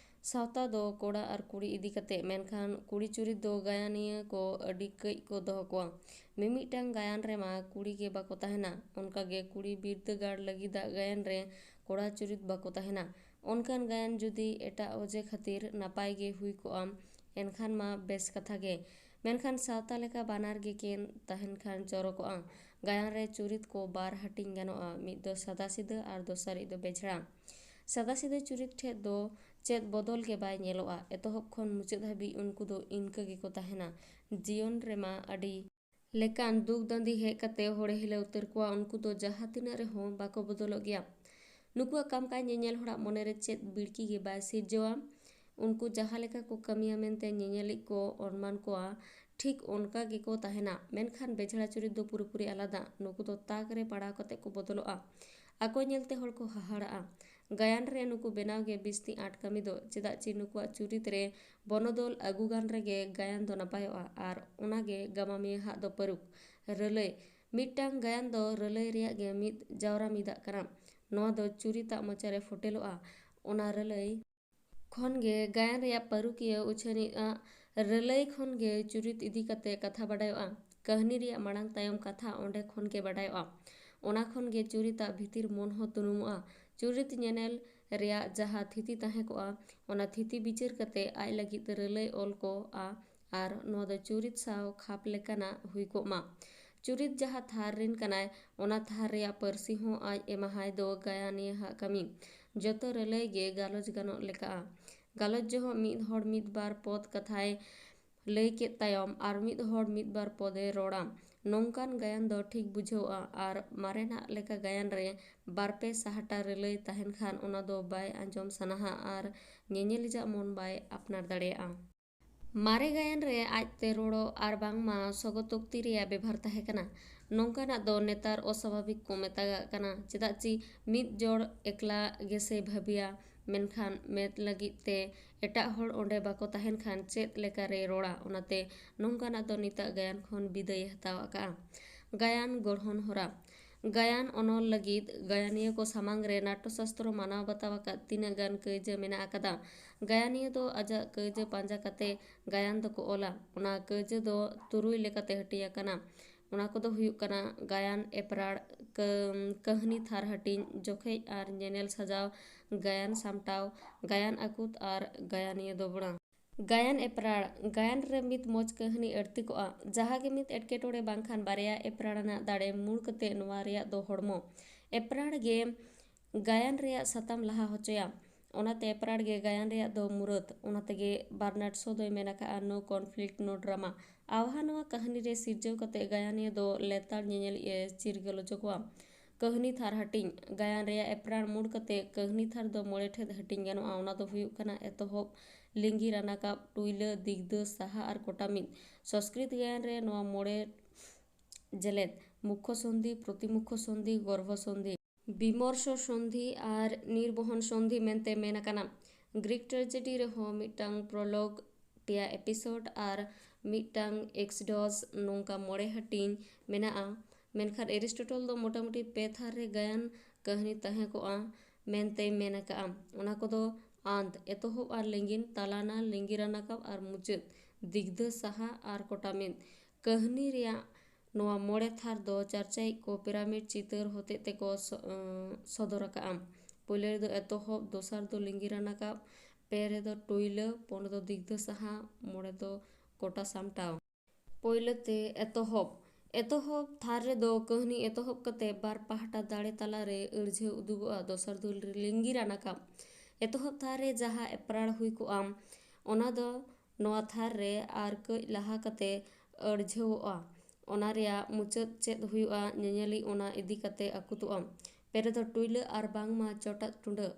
ᱥᱟᱶᱛᱟ ᱫᱚ ᱠᱚᱲᱟ ᱟᱨ ᱠᱩᱲᱤ ᱤᱫᱤ ᱠᱟᱛᱮ, ᱢᱮᱱᱠᱷᱟᱱ ᱠᱩᱲᱤ ᱪᱩᱨᱤᱛ ᱫᱚ ᱜᱟᱭᱟᱱᱤᱭᱟᱹ ᱠᱚ ᱟᱹᱰᱤ ᱠᱟᱹᱡ ᱠᱚ ᱫᱚᱦᱚ ᱠᱚᱣᱟ᱾ ᱢᱤᱢᱤᱫᱴᱟᱝ ᱜᱟᱭᱟᱱ ᱨᱮᱢᱟ ᱠᱩᱲᱤ ᱜᱮ ᱵᱟᱠᱚ ᱛᱟᱦᱮᱱᱟ᱾ ᱚᱱᱠᱟᱜᱮ ᱠᱩᱲᱤ ᱵᱤᱨᱫᱟᱹᱜᱟᱲ ᱞᱟᱹᱜᱤᱫᱟᱜ ᱜᱟᱭᱟᱱ ᱨᱮ ᱠᱚᱲᱟ ᱪᱩᱨᱤᱛ ᱵᱟᱠᱚ ᱛᱟᱦᱮᱱᱟ᱾ ᱚᱱᱠᱟᱱ ᱜᱟᱭᱟᱱ ᱡᱩᱫᱤ ᱮᱴᱟᱜ ᱚᱡᱮ ᱠᱷᱟᱹᱛᱤᱨ ᱱᱟᱯᱟᱭ ᱜᱮ ᱦᱩᱭ ᱠᱚᱜᱼᱟ, ᱮᱱᱠᱷᱟᱱ ᱢᱟ ᱵᱮᱥ ᱠᱟᱛᱷᱟ ᱜᱮ᱾ ᱢᱮᱱᱠᱷᱟᱱ ᱥᱟᱶᱛᱟ ᱞᱮᱠᱟ ᱵᱟᱱᱟᱨ ᱜᱮᱠᱤᱱ ᱛᱟᱦᱮᱱ ᱠᱷᱟᱱ ᱪᱚᱨᱚᱠᱚᱜᱼᱟ᱾ ᱜᱟᱭᱟᱱ ᱨᱮ ᱪᱩᱨᱤᱛ ᱠᱚ ᱵᱟᱨ ᱦᱟᱹᱴᱤᱧ ᱜᱟᱱᱚᱜᱼᱟ, ᱢᱤᱫ ᱫᱚ ᱥᱟᱫᱟᱥᱤᱫᱟᱹ ᱟᱨ ᱫᱚᱥᱟᱨᱤᱡ ᱫᱚ ᱵᱮᱡᱷᱲᱟ᱾ ᱥᱟᱫᱟᱥᱤᱫᱟᱹ ᱪᱩᱨᱤᱛ ᱴᱷᱮᱡ ᱫᱚ ᱪᱮᱫ ᱵᱚᱫᱚᱞ ᱜᱮ ᱵᱟᱭ ᱧᱮᱞᱚᱜᱼᱟ᱾ ᱮᱛᱚᱦᱚᱵ ᱠᱷᱚᱱ ᱢᱩᱪᱟᱹᱫ ᱦᱟᱹᱵᱤᱡ ᱩᱱᱠᱩ ᱫᱚ ᱤᱱᱠᱟᱹ ᱜᱮᱠᱚ ᱛᱟᱦᱮᱱᱟ᱾ ᱡᱤᱭᱚᱱ ᱨᱮᱢᱟ ᱟᱹᱰᱤ ᱞᱮᱠᱟᱱ ᱫᱩᱠ ᱫᱟᱸᱫᱤ ᱦᱮᱡ ᱠᱟᱛᱮ ᱦᱚᱲᱮ ᱦᱤᱞᱟᱹᱣ ᱩᱛᱟᱹᱨ ᱠᱚᱣᱟ, ᱩᱱᱠᱩ ᱫᱚ ᱡᱟᱦᱟᱸ ᱛᱤᱱᱟᱹᱜ ᱨᱮᱦᱚᱸ ᱵᱟᱠᱚ ᱵᱚᱫᱚᱞᱚᱜ ᱜᱮᱭᱟ᱾ ᱱᱩᱠᱩᱣᱟᱜ ᱠᱟᱢᱠᱟᱡ ᱧᱮᱧᱮᱞ ᱦᱚᱲᱟᱜ ᱢᱚᱱᱮᱨᱮ ᱪᱮᱫ ᱵᱤᱲᱠᱤ ᱜᱮ ᱵᱟᱭ ᱥᱤᱨᱡᱟᱹᱣᱟ᱾ ᱩᱱᱠᱩ ᱡᱟᱦᱟᱸ ᱞᱮᱠᱟ ᱠᱚ ᱠᱟᱹᱢᱤᱭᱟ ᱢᱮᱱᱛᱮ ᱧᱮᱧᱮᱞᱤᱡ ᱠᱚ ᱚᱱᱢᱟᱱ ᱠᱚᱣᱟ, ᱴᱷᱤᱠ ᱚᱱᱠᱟ ᱜᱮᱠᱚ ᱛᱟᱦᱮᱱᱟ᱾ ᱢᱮᱱᱠᱷᱟᱱ ᱵᱮᱡᱷᱲᱟ ᱪᱩᱨᱤᱛ ᱫᱚ ᱯᱩᱨᱟᱹᱯᱩᱨᱤ ᱟᱞᱟᱫᱟ᱾ ᱱᱩᱠᱩ ᱫᱚ ᱛᱟᱠ ᱨᱮ ᱯᱟᱲᱟᱣ ᱠᱟᱛᱮ ᱠᱚ ᱵᱚᱫᱚᱞᱚᱜᱼᱟ᱾ ᱟᱠᱚ ᱧᱮᱞᱛᱮ ᱦᱚᱲ ᱠᱚ ᱦᱟᱦᱟᱲᱟᱜᱼᱟ᱾ ᱜᱟᱭᱟᱱ ᱨᱮ ᱱᱩᱠᱩ ᱵᱮᱱᱟᱣ ᱜᱮ ᱵᱤᱥᱛᱤ ᱟᱸᱴ ᱠᱟᱹᱢᱤ ᱫᱚ, ᱪᱮᱫᱟᱜ ᱪᱮ ᱱᱩᱠᱩᱣᱟᱜ ᱪᱩᱨᱤᱛ ᱨᱮ ᱵᱚᱱᱚᱫᱚᱞ ᱟᱹᱜᱩ ᱜᱟᱱ ᱨᱮᱜᱮ ᱜᱟᱭᱟᱱ ᱫᱚ ᱱᱟᱯᱟᱭᱚᱜᱼᱟ᱾ ᱟᱨ ᱚᱱᱟᱜᱮ ᱜᱟᱢᱟᱢᱤᱭᱟᱹ ᱦᱟᱜ ᱫᱚ ᱯᱟᱹᱨᱩᱠ᱾ ᱨᱟᱹᱞᱟᱹᱭ᱾ ᱢᱤᱫᱴᱟᱝ ᱜᱟᱭᱟᱱ ᱫᱚ ᱨᱟᱹᱞᱟᱹᱭ ᱨᱮᱭᱟᱜ ᱜᱮ ᱢᱤᱫ ᱡᱟᱣᱨᱟ ᱢᱤᱫᱟᱜ ᱠᱟᱱᱟ᱾ ᱱᱚᱣᱟ ᱫᱚ ᱪᱩᱨᱤᱛᱟᱜ ᱢᱚᱪᱟᱨᱮ ᱯᱷᱚᱴᱮᱞᱚᱜᱼᱟ᱾ ᱚᱱᱟ ᱨᱟᱹᱞᱟᱹᱭ ᱠᱷᱚᱱ ᱜᱮ ᱜᱟᱭᱟᱱ ᱨᱮᱭᱟᱜ ᱯᱟᱹᱨᱩᱠᱷᱤᱭᱟᱹ ᱩᱪᱷᱟᱹᱱᱤᱡᱼᱟ᱾ ᱨᱟᱹᱞᱟᱹᱭ ᱠᱷᱚᱱ ᱜᱮ ᱪᱩᱨᱤᱛ ᱤᱫᱤ ᱠᱟᱛᱮ ᱠᱟᱛᱷᱟ ᱵᱟᱰᱟᱭᱚᱜᱼᱟ᱾ ᱠᱟᱹᱦᱱᱤ ᱨᱮᱭᱟᱜ ᱢᱟᱲᱟᱝ ᱛᱟᱭᱚᱢ ᱠᱟᱛᱷᱟ ᱚᱸᱰᱮ ᱠᱷᱚᱱ ᱜᱮ ᱵᱟᱰᱟᱭᱚᱜᱼᱟ᱾ ᱚᱱᱟ ᱠᱷᱚᱱ ᱜᱮ ᱪᱩᱨᱤᱛᱟᱜ ᱵᱷᱤᱛᱤᱨ ᱢᱚᱱ ᱦᱚᱸ ᱛᱩᱱᱩᱢᱚᱜᱼᱟ᱾ ᱪᱩᱨᱤᱛ ᱧᱮᱱᱮᱞ ᱨᱮᱭᱟᱜ ᱡᱟᱦᱟᱸ ᱛᱷᱤᱛᱤ ᱛᱟᱦᱮᱸ ᱠᱚᱜᱼᱟ, ᱚᱱᱟ ᱛᱷᱤᱛᱤ ᱵᱤᱪᱟᱹᱨ ᱠᱟᱛᱮ ᱟᱡ ᱞᱟᱹᱜᱤᱫ ᱨᱟᱹᱞᱟᱹᱭ ᱚᱞ ᱠᱚᱜᱼᱟ᱾ ᱟᱨ ᱱᱚᱣᱟ ᱫᱚ ᱪᱩᱨᱤᱛ ᱥᱟᱶ ᱠᱷᱟᱯ ᱞᱮᱠᱟᱱᱟᱜ ᱦᱩᱭ ᱠᱚᱜ ᱢᱟ᱾ ᱪᱩᱨᱤᱛ ᱡᱟᱦᱟᱸ ᱛᱷᱟᱨ ᱨᱤᱱ ᱠᱟᱱᱟᱭ, ᱚᱱᱟ ᱛᱷᱟᱨ ᱨᱮᱭᱟᱜ ᱯᱟᱹᱨᱥᱤ ᱦᱚᱸ ᱟᱡ ᱮᱢᱟᱦᱟᱭ ᱫᱚ ᱜᱟᱭᱟᱱᱤᱭᱟᱹ ᱦᱟᱜ ᱠᱟᱹᱢᱤ᱾ ᱡᱚᱛᱚ ᱨᱟᱹᱞᱟᱹᱭ ᱜᱮ ᱜᱟᱞᱚᱪ ᱜᱟᱱᱚᱜ ᱞᱮᱠᱟᱜᱼᱟ᱾ ᱜᱟᱞᱚᱪ ᱡᱚᱦᱚᱜ ᱢᱤᱫ ᱦᱚᱲ ᱢᱤᱫ ᱵᱟᱨ ᱯᱚᱫ ᱠᱟᱛᱷᱟᱭ ᱞᱟᱹᱭ ᱠᱮᱫ ᱛᱟᱭᱚᱢ ᱟᱨ ᱢᱤᱫ ᱦᱚᱲ ᱢᱤᱫ ᱵᱟᱨ ᱯᱚᱫᱮ ᱨᱚᱲᱟ᱾ ᱱᱚᱝᱠᱟᱱ ᱜᱟᱭᱟᱱ ᱫᱚ ᱴᱷᱤᱠ ᱵᱩᱡᱷᱟᱹᱣᱜᱼᱟ ᱟᱨ ᱢᱟᱨᱮᱱᱟᱜ ᱞᱮᱠᱟ ᱜᱟᱭᱟᱱ ᱨᱮ ᱵᱟᱨᱯᱮ ᱥᱟᱦᱴᱟ ᱨᱤᱞᱟᱹᱭ ᱛᱟᱦᱮᱱ ᱠᱷᱟᱱ ᱚᱱᱟ ᱫᱚ ᱵᱟᱭ ᱟᱸᱡᱚᱢ ᱥᱟᱱᱟᱦᱟ ᱟᱨ ᱧᱮᱧᱮᱞᱤᱡᱟᱜ ᱢᱚᱱ ᱵᱟᱭ ᱟᱯᱱᱟᱨ ᱫᱟᱲᱮᱭᱟᱜᱼᱟ᱾ ᱢᱟᱨᱮ ᱜᱟᱭᱟᱱ ᱨᱮ ᱟᱡᱛᱮ ᱨᱚᱲᱚᱜ ᱟᱨ ᱵᱟᱝᱢᱟ ᱥᱚᱜᱚᱛᱳᱠᱛᱤ ᱨᱮᱭᱟᱜ ᱵᱮᱵᱷᱟᱨ ᱛᱟᱦᱮᱸ ᱠᱟᱱᱟ᱾ ᱱᱚᱝᱠᱟᱱᱟᱜ ᱫᱚ ᱱᱮᱛᱟᱨ ᱚᱥᱟᱵᱷᱟᱵᱤᱠ ᱠᱚ ᱢᱮᱛᱟᱜᱟᱜ ᱠᱟᱱᱟ, ᱪᱮᱫᱟᱜ ᱪᱤ ᱢᱤᱫ ᱡᱚᱲ ᱮᱠᱞᱟ ᱜᱮᱥᱮ ᱵᱷᱟᱹᱵᱤᱭᱟ, ᱢᱮᱱᱠᱷᱟᱱ ᱢᱮᱫ ᱞᱟᱹᱜᱤᱫ ᱛᱮ ᱮᱴᱟᱜ ᱦᱚᱲ ᱚᱸᱰᱮ ᱵᱟᱠᱚ ᱛᱟᱦᱮᱱ ᱠᱷᱟᱱ ᱪᱮᱫ ᱞᱮᱠᱟᱨᱮ ᱨᱚᱲᱟ? ᱚᱱᱟᱛᱮ ᱱᱚᱝᱠᱟᱱᱟᱜ ᱫᱚ ᱱᱤᱛᱟᱜ ᱜᱟᱭᱟᱱ ᱠᱷᱚᱱ ᱵᱤᱫᱟᱹᱭᱮ ᱦᱟᱛᱟᱣ ᱟᱠᱟᱫᱼᱟ᱾ ᱜᱟᱭᱟᱱ ᱜᱚᱲᱦᱚᱱ ᱦᱚᱨᱟ᱾ ᱜᱟᱭᱟᱱ ᱚᱱᱚᱞ ᱞᱟᱹᱜᱤᱫ ᱜᱟᱭᱟᱱᱤᱭᱟᱹ ᱠᱚ ᱥᱟᱢᱟᱝ ᱨᱮ ᱱᱟᱴᱴᱚ ᱥᱟᱥᱛᱨᱚ ᱢᱟᱱᱟᱣ ᱵᱟᱛᱟᱣ ᱟᱠᱟᱫ ᱛᱤᱱᱟᱹᱜ ᱜᱟᱱ ᱠᱟᱹᱭᱡᱟᱹ ᱢᱮᱱᱟᱜ ᱟᱠᱟᱫᱟ᱾ ᱜᱟᱭᱟᱱᱤᱭᱟᱹ ᱫᱚ ᱟᱡᱟᱜ ᱠᱟᱹᱭᱡᱟᱹ ᱯᱟᱸᱡᱟ ᱠᱟᱛᱮ ᱜᱟᱭᱟᱱ ᱫᱚᱠᱚ ᱚᱞᱟ᱾ ᱚᱱᱟ ᱠᱟᱹᱭᱡᱟᱹ ᱫᱚ ᱛᱩᱨᱩᱭ ᱞᱮᱠᱟᱛᱮ ᱦᱟᱹᱴᱤᱧ ᱟᱠᱟᱱᱟ᱾ ᱚᱱᱟ ᱠᱚᱫᱚ ᱦᱩᱭᱩᱜ ᱠᱟᱱᱟ ᱜᱟᱭᱟᱱ ᱮᱯᱨᱟᱲ, ᱠᱟᱹ-, ᱠᱟᱹᱦᱱᱤ ᱛᱷᱟᱨ ᱦᱟᱹᱴᱤᱧ, ᱡᱚᱠᱷᱮᱡ ᱟᱨ ᱧᱮᱱᱮᱞ ᱥᱟᱡᱟᱣ, ᱜᱟᱭᱟᱱ ᱥᱟᱢᱴᱟᱣ, ᱜᱟᱭᱟᱱ ᱟᱹᱠᱩᱛ ᱟᱨ ᱜᱟᱭᱟᱱᱤᱭᱟᱹ ᱫᱚᱵᱽᱲᱟ᱾ ᱜᱟᱭᱟᱱ ᱮᱯᱨᱟᱲ᱾ ᱜᱟᱭᱟᱱ ᱨᱮ ᱢᱤᱫ ᱢᱚᱡᱽ ᱠᱟᱹᱦᱱᱤ ᱟᱹᱲᱛᱤ ᱠᱚᱜᱼᱟ᱾ ᱡᱟᱦᱟᱸ ᱜᱮ ᱢᱤᱫ ᱮᱴᱠᱮᱴᱚᱬᱮ ᱵᱟᱝᱠᱷᱟᱱ ᱵᱟᱨᱭᱟ ᱮᱯᱨᱟᱲ ᱟᱱᱟᱜ ᱫᱟᱲᱮ ᱢᱩᱲ ᱠᱟᱛᱮ ᱱᱚᱣᱟ ᱨᱮᱭᱟᱜ ᱫᱚ ᱦᱚᱲᱢᱚ᱾ ᱮᱯᱨᱟᱲ ᱜᱮ ᱜᱟᱭᱟᱱ ᱨᱮᱭᱟᱜ ᱥᱟᱛᱟᱢ ᱞᱟᱦᱟ ᱦᱚᱪᱚᱭᱟ᱾ ᱚᱱᱟᱛᱮ ᱮᱯᱨᱟᱲ ᱜᱮ ᱜᱟᱭᱟᱱ ᱨᱮᱭᱟᱜ ᱫᱚ ᱢᱩᱨᱟᱹᱫ᱾ ᱚᱱᱟ ᱛᱮᱜᱮ ᱵᱟᱨᱱᱟᱨᱰ ᱥᱳ ᱫᱚᱭ ᱢᱮᱱ ᱟᱠᱟᱫᱼᱟ, "No conflict, no drama." ᱟᱣᱦᱟ ᱱᱚᱣᱟ ᱠᱟᱹᱦᱱᱤ ᱨᱮ ᱥᱤᱨᱡᱟᱹᱣ ᱠᱟᱛᱮ ᱜᱟᱭᱟᱱᱤᱭᱟᱹ ᱫᱚ ᱞᱮᱛᱟᱲ ᱧᱮᱧᱮᱞᱤᱡ ᱮ ᱪᱤᱨᱜᱟᱹᱞᱚᱪᱚ ᱠᱚᱣᱟ᱾ ᱠᱟᱹᱦᱱᱤ ᱛᱷᱟᱨ ᱦᱟᱹᱴᱤᱧ᱾ ᱜᱟᱭᱟᱱ ᱨᱮᱭᱟᱜ ᱮᱯᱨᱟᱲ ᱢᱩᱲ ᱠᱟᱛᱮ ᱠᱟᱹᱦᱱᱤ ᱛᱷᱟᱨ ᱫᱚ ᱢᱚᱬᱮ ᱴᱷᱮᱫ ᱦᱟᱹᱴᱤᱧ ᱜᱟᱱᱚᱜᱼᱟ᱾ ᱚᱱᱟ ᱫᱚ ᱦᱩᱭᱩᱜ ᱠᱟᱱᱟ ᱮᱛᱚᱦᱚᱵ, ᱞᱤᱸᱜᱤ ᱨᱟᱱᱟᱠᱟᱵ, ᱴᱩᱭᱞᱟᱹ, ᱫᱤᱜᱽᱫᱟᱹ, ᱥᱟᱦᱟ ᱟᱨ ᱠᱚᱴᱟ ᱢᱤᱫ᱾ ᱥᱚᱸᱥᱠᱨᱤᱛ ᱜᱟᱭᱟᱱ ᱨᱮ ᱱᱚᱣᱟ ᱢᱚᱬᱮ ᱡᱮᱞᱮᱫ, ᱢᱩᱠᱠᱷᱚ ᱥᱚᱱᱫᱷᱤ, ᱯᱨᱚᱛᱤᱢᱩᱠᱠᱷᱚ ᱥᱚᱱᱫᱷᱤ, ᱜᱚᱨᱵᱷᱚ ᱥᱚᱱᱫᱷᱤ, ᱵᱤᱢᱚᱨᱥᱚ ᱥᱚᱱᱫᱷᱤ ᱟᱨ ᱱᱤᱨᱵᱚᱦᱚᱱ ᱥᱚᱱᱫᱷᱤ ᱢᱮᱱᱛᱮ ᱢᱮᱱ ᱟᱠᱟᱱᱟ᱾ ᱜᱨᱤᱠ ᱴᱨᱟᱡᱮᱰᱤ ᱨᱮᱦᱚᱸ ᱢᱤᱫᱴᱟᱝ ᱯᱨᱚᱞᱳᱜᱽ, ᱯᱮᱭᱟ ᱮᱯᱤᱥᱳᱰ ᱟᱨ ᱢᱤᱫᱴᱟᱝ ᱮᱠᱥᱰᱚᱥ, ᱱᱚᱝᱠᱟ ᱢᱚᱬᱮ ᱦᱟᱹᱴᱤᱧ ᱢᱮᱱᱟᱜᱼᱟ᱾ ᱢᱮᱱᱠᱷᱟᱱ ᱮᱨᱤᱥᱴᱳᱴᱚᱞ ᱫᱚ ᱢᱚᱴᱟᱢᱩᱴᱤ ᱯᱮ ᱛᱷᱟᱨ ᱨᱮ ᱜᱟᱭᱟᱱ ᱠᱟᱹᱦᱱᱤ ᱛᱟᱦᱮᱸ ᱠᱚᱜᱼᱟ ᱢᱮᱱᱛᱮᱭ ᱢᱮᱱ ᱟᱠᱟᱫᱼᱟ᱾ ᱚᱱᱟ ᱠᱚᱫᱚ ᱟᱱᱛ, ᱮᱛᱚᱦᱚᱵ ᱟᱨ ᱞᱤᱸᱜᱤᱱ, ᱛᱟᱞᱟᱱᱟ, ᱞᱤᱸᱜᱤ ᱨᱟᱱᱟᱠᱟᱵ ᱟᱨ ᱢᱩᱪᱟᱹᱫ, ᱫᱤᱜᱽᱫᱷᱟᱹ, ᱥᱟᱦᱟ ᱟᱨ ᱠᱚᱴᱟ ᱢᱤᱫ᱾ ᱠᱟᱹᱦᱱᱤ ᱨᱮᱭᱟᱜ ᱱᱚᱣᱟ ᱢᱚᱬᱮ ᱛᱷᱟᱨ ᱫᱚ ᱪᱟᱨᱪᱟᱭᱤᱡ ᱠᱚ ᱯᱤᱨᱟᱢᱤᱰ ᱪᱤᱛᱟᱹᱨ ᱦᱚᱛᱮᱡ ᱛᱮᱠᱚ ᱥᱚ-, ᱮᱸ, ᱥᱚᱫᱚᱨ ᱟᱠᱟᱫᱼᱟ᱾ ᱯᱳᱭᱞᱳ ᱨᱮᱫᱚ ᱮᱛᱚᱦᱚᱵ, ᱫᱚᱥᱟᱨ ᱫᱚ ᱞᱤᱸᱜᱤ ᱨᱟᱱᱟᱠᱟᱵ, ᱯᱮ ᱨᱮᱫᱚ ᱴᱩᱭᱞᱟᱹ, ᱯᱩᱱ ᱨᱮᱫᱚ ᱫᱤᱜᱽᱫᱷᱟᱹ ᱥᱟᱦᱟ, ᱢᱚᱬᱮ ᱫᱚ ᱠᱚᱴᱟ ᱥᱟᱢᱴᱟᱣ᱾ ᱯᱳᱭᱞᱳ ᱛᱮ ᱮᱛᱚᱦᱚᱵ᱾ ᱮᱛᱚᱦᱚᱵ ᱛᱷᱟᱨ ᱨᱮᱫᱚ ᱠᱟᱹᱦᱱᱤ ᱮᱛᱚᱦᱚᱵ ᱠᱟᱛᱮ ᱵᱟᱨ ᱯᱟᱦᱴᱟ ᱫᱟᱲᱮ ᱛᱟᱞᱟᱨᱮ ᱟᱹᱲᱡᱷᱟᱹᱣ ᱩᱫᱩᱜᱚᱜᱼᱟ᱾ ᱫᱚᱥᱟᱨ ᱫᱚ ᱞᱤᱸᱜᱤ ᱨᱟᱱᱟᱠᱟᱵ᱾ ᱮᱛᱚᱦᱚᱵ ᱛᱷᱟᱨ ᱨᱮ ᱡᱟᱦᱟᱸ ᱮᱯᱨᱟᱲ ᱦᱩᱭ ᱠᱚᱜᱼᱟ, ᱚᱱᱟ ᱫᱚ ᱱᱚᱣᱟ ᱛᱷᱟᱨ ᱨᱮ ᱟᱨ ᱠᱟᱹᱡ ᱞᱟᱦᱟ ᱠᱟᱛᱮ ᱟᱹᱲᱡᱷᱟᱹᱣᱚᱜᱼᱟ᱾ ᱚᱱᱟ ᱨᱮᱭᱟᱜ ᱢᱩᱪᱟᱹᱫ ᱪᱮᱫ ᱦᱩᱭᱩᱜᱼᱟ, ᱧᱮᱧᱮᱞᱤᱡ ᱚᱱᱟ ᱤᱫᱤ ᱠᱟᱛᱮ ᱟᱹᱠᱩᱛᱚᱜᱼᱟ᱾ ᱯᱮᱨᱮ ᱫᱚ ᱴᱩᱭᱞᱟᱹ ᱟᱨ ᱵᱟᱝᱢᱟ ᱪᱚᱴᱟᱜ ᱴᱩᱸᱰᱟᱹᱜ᱾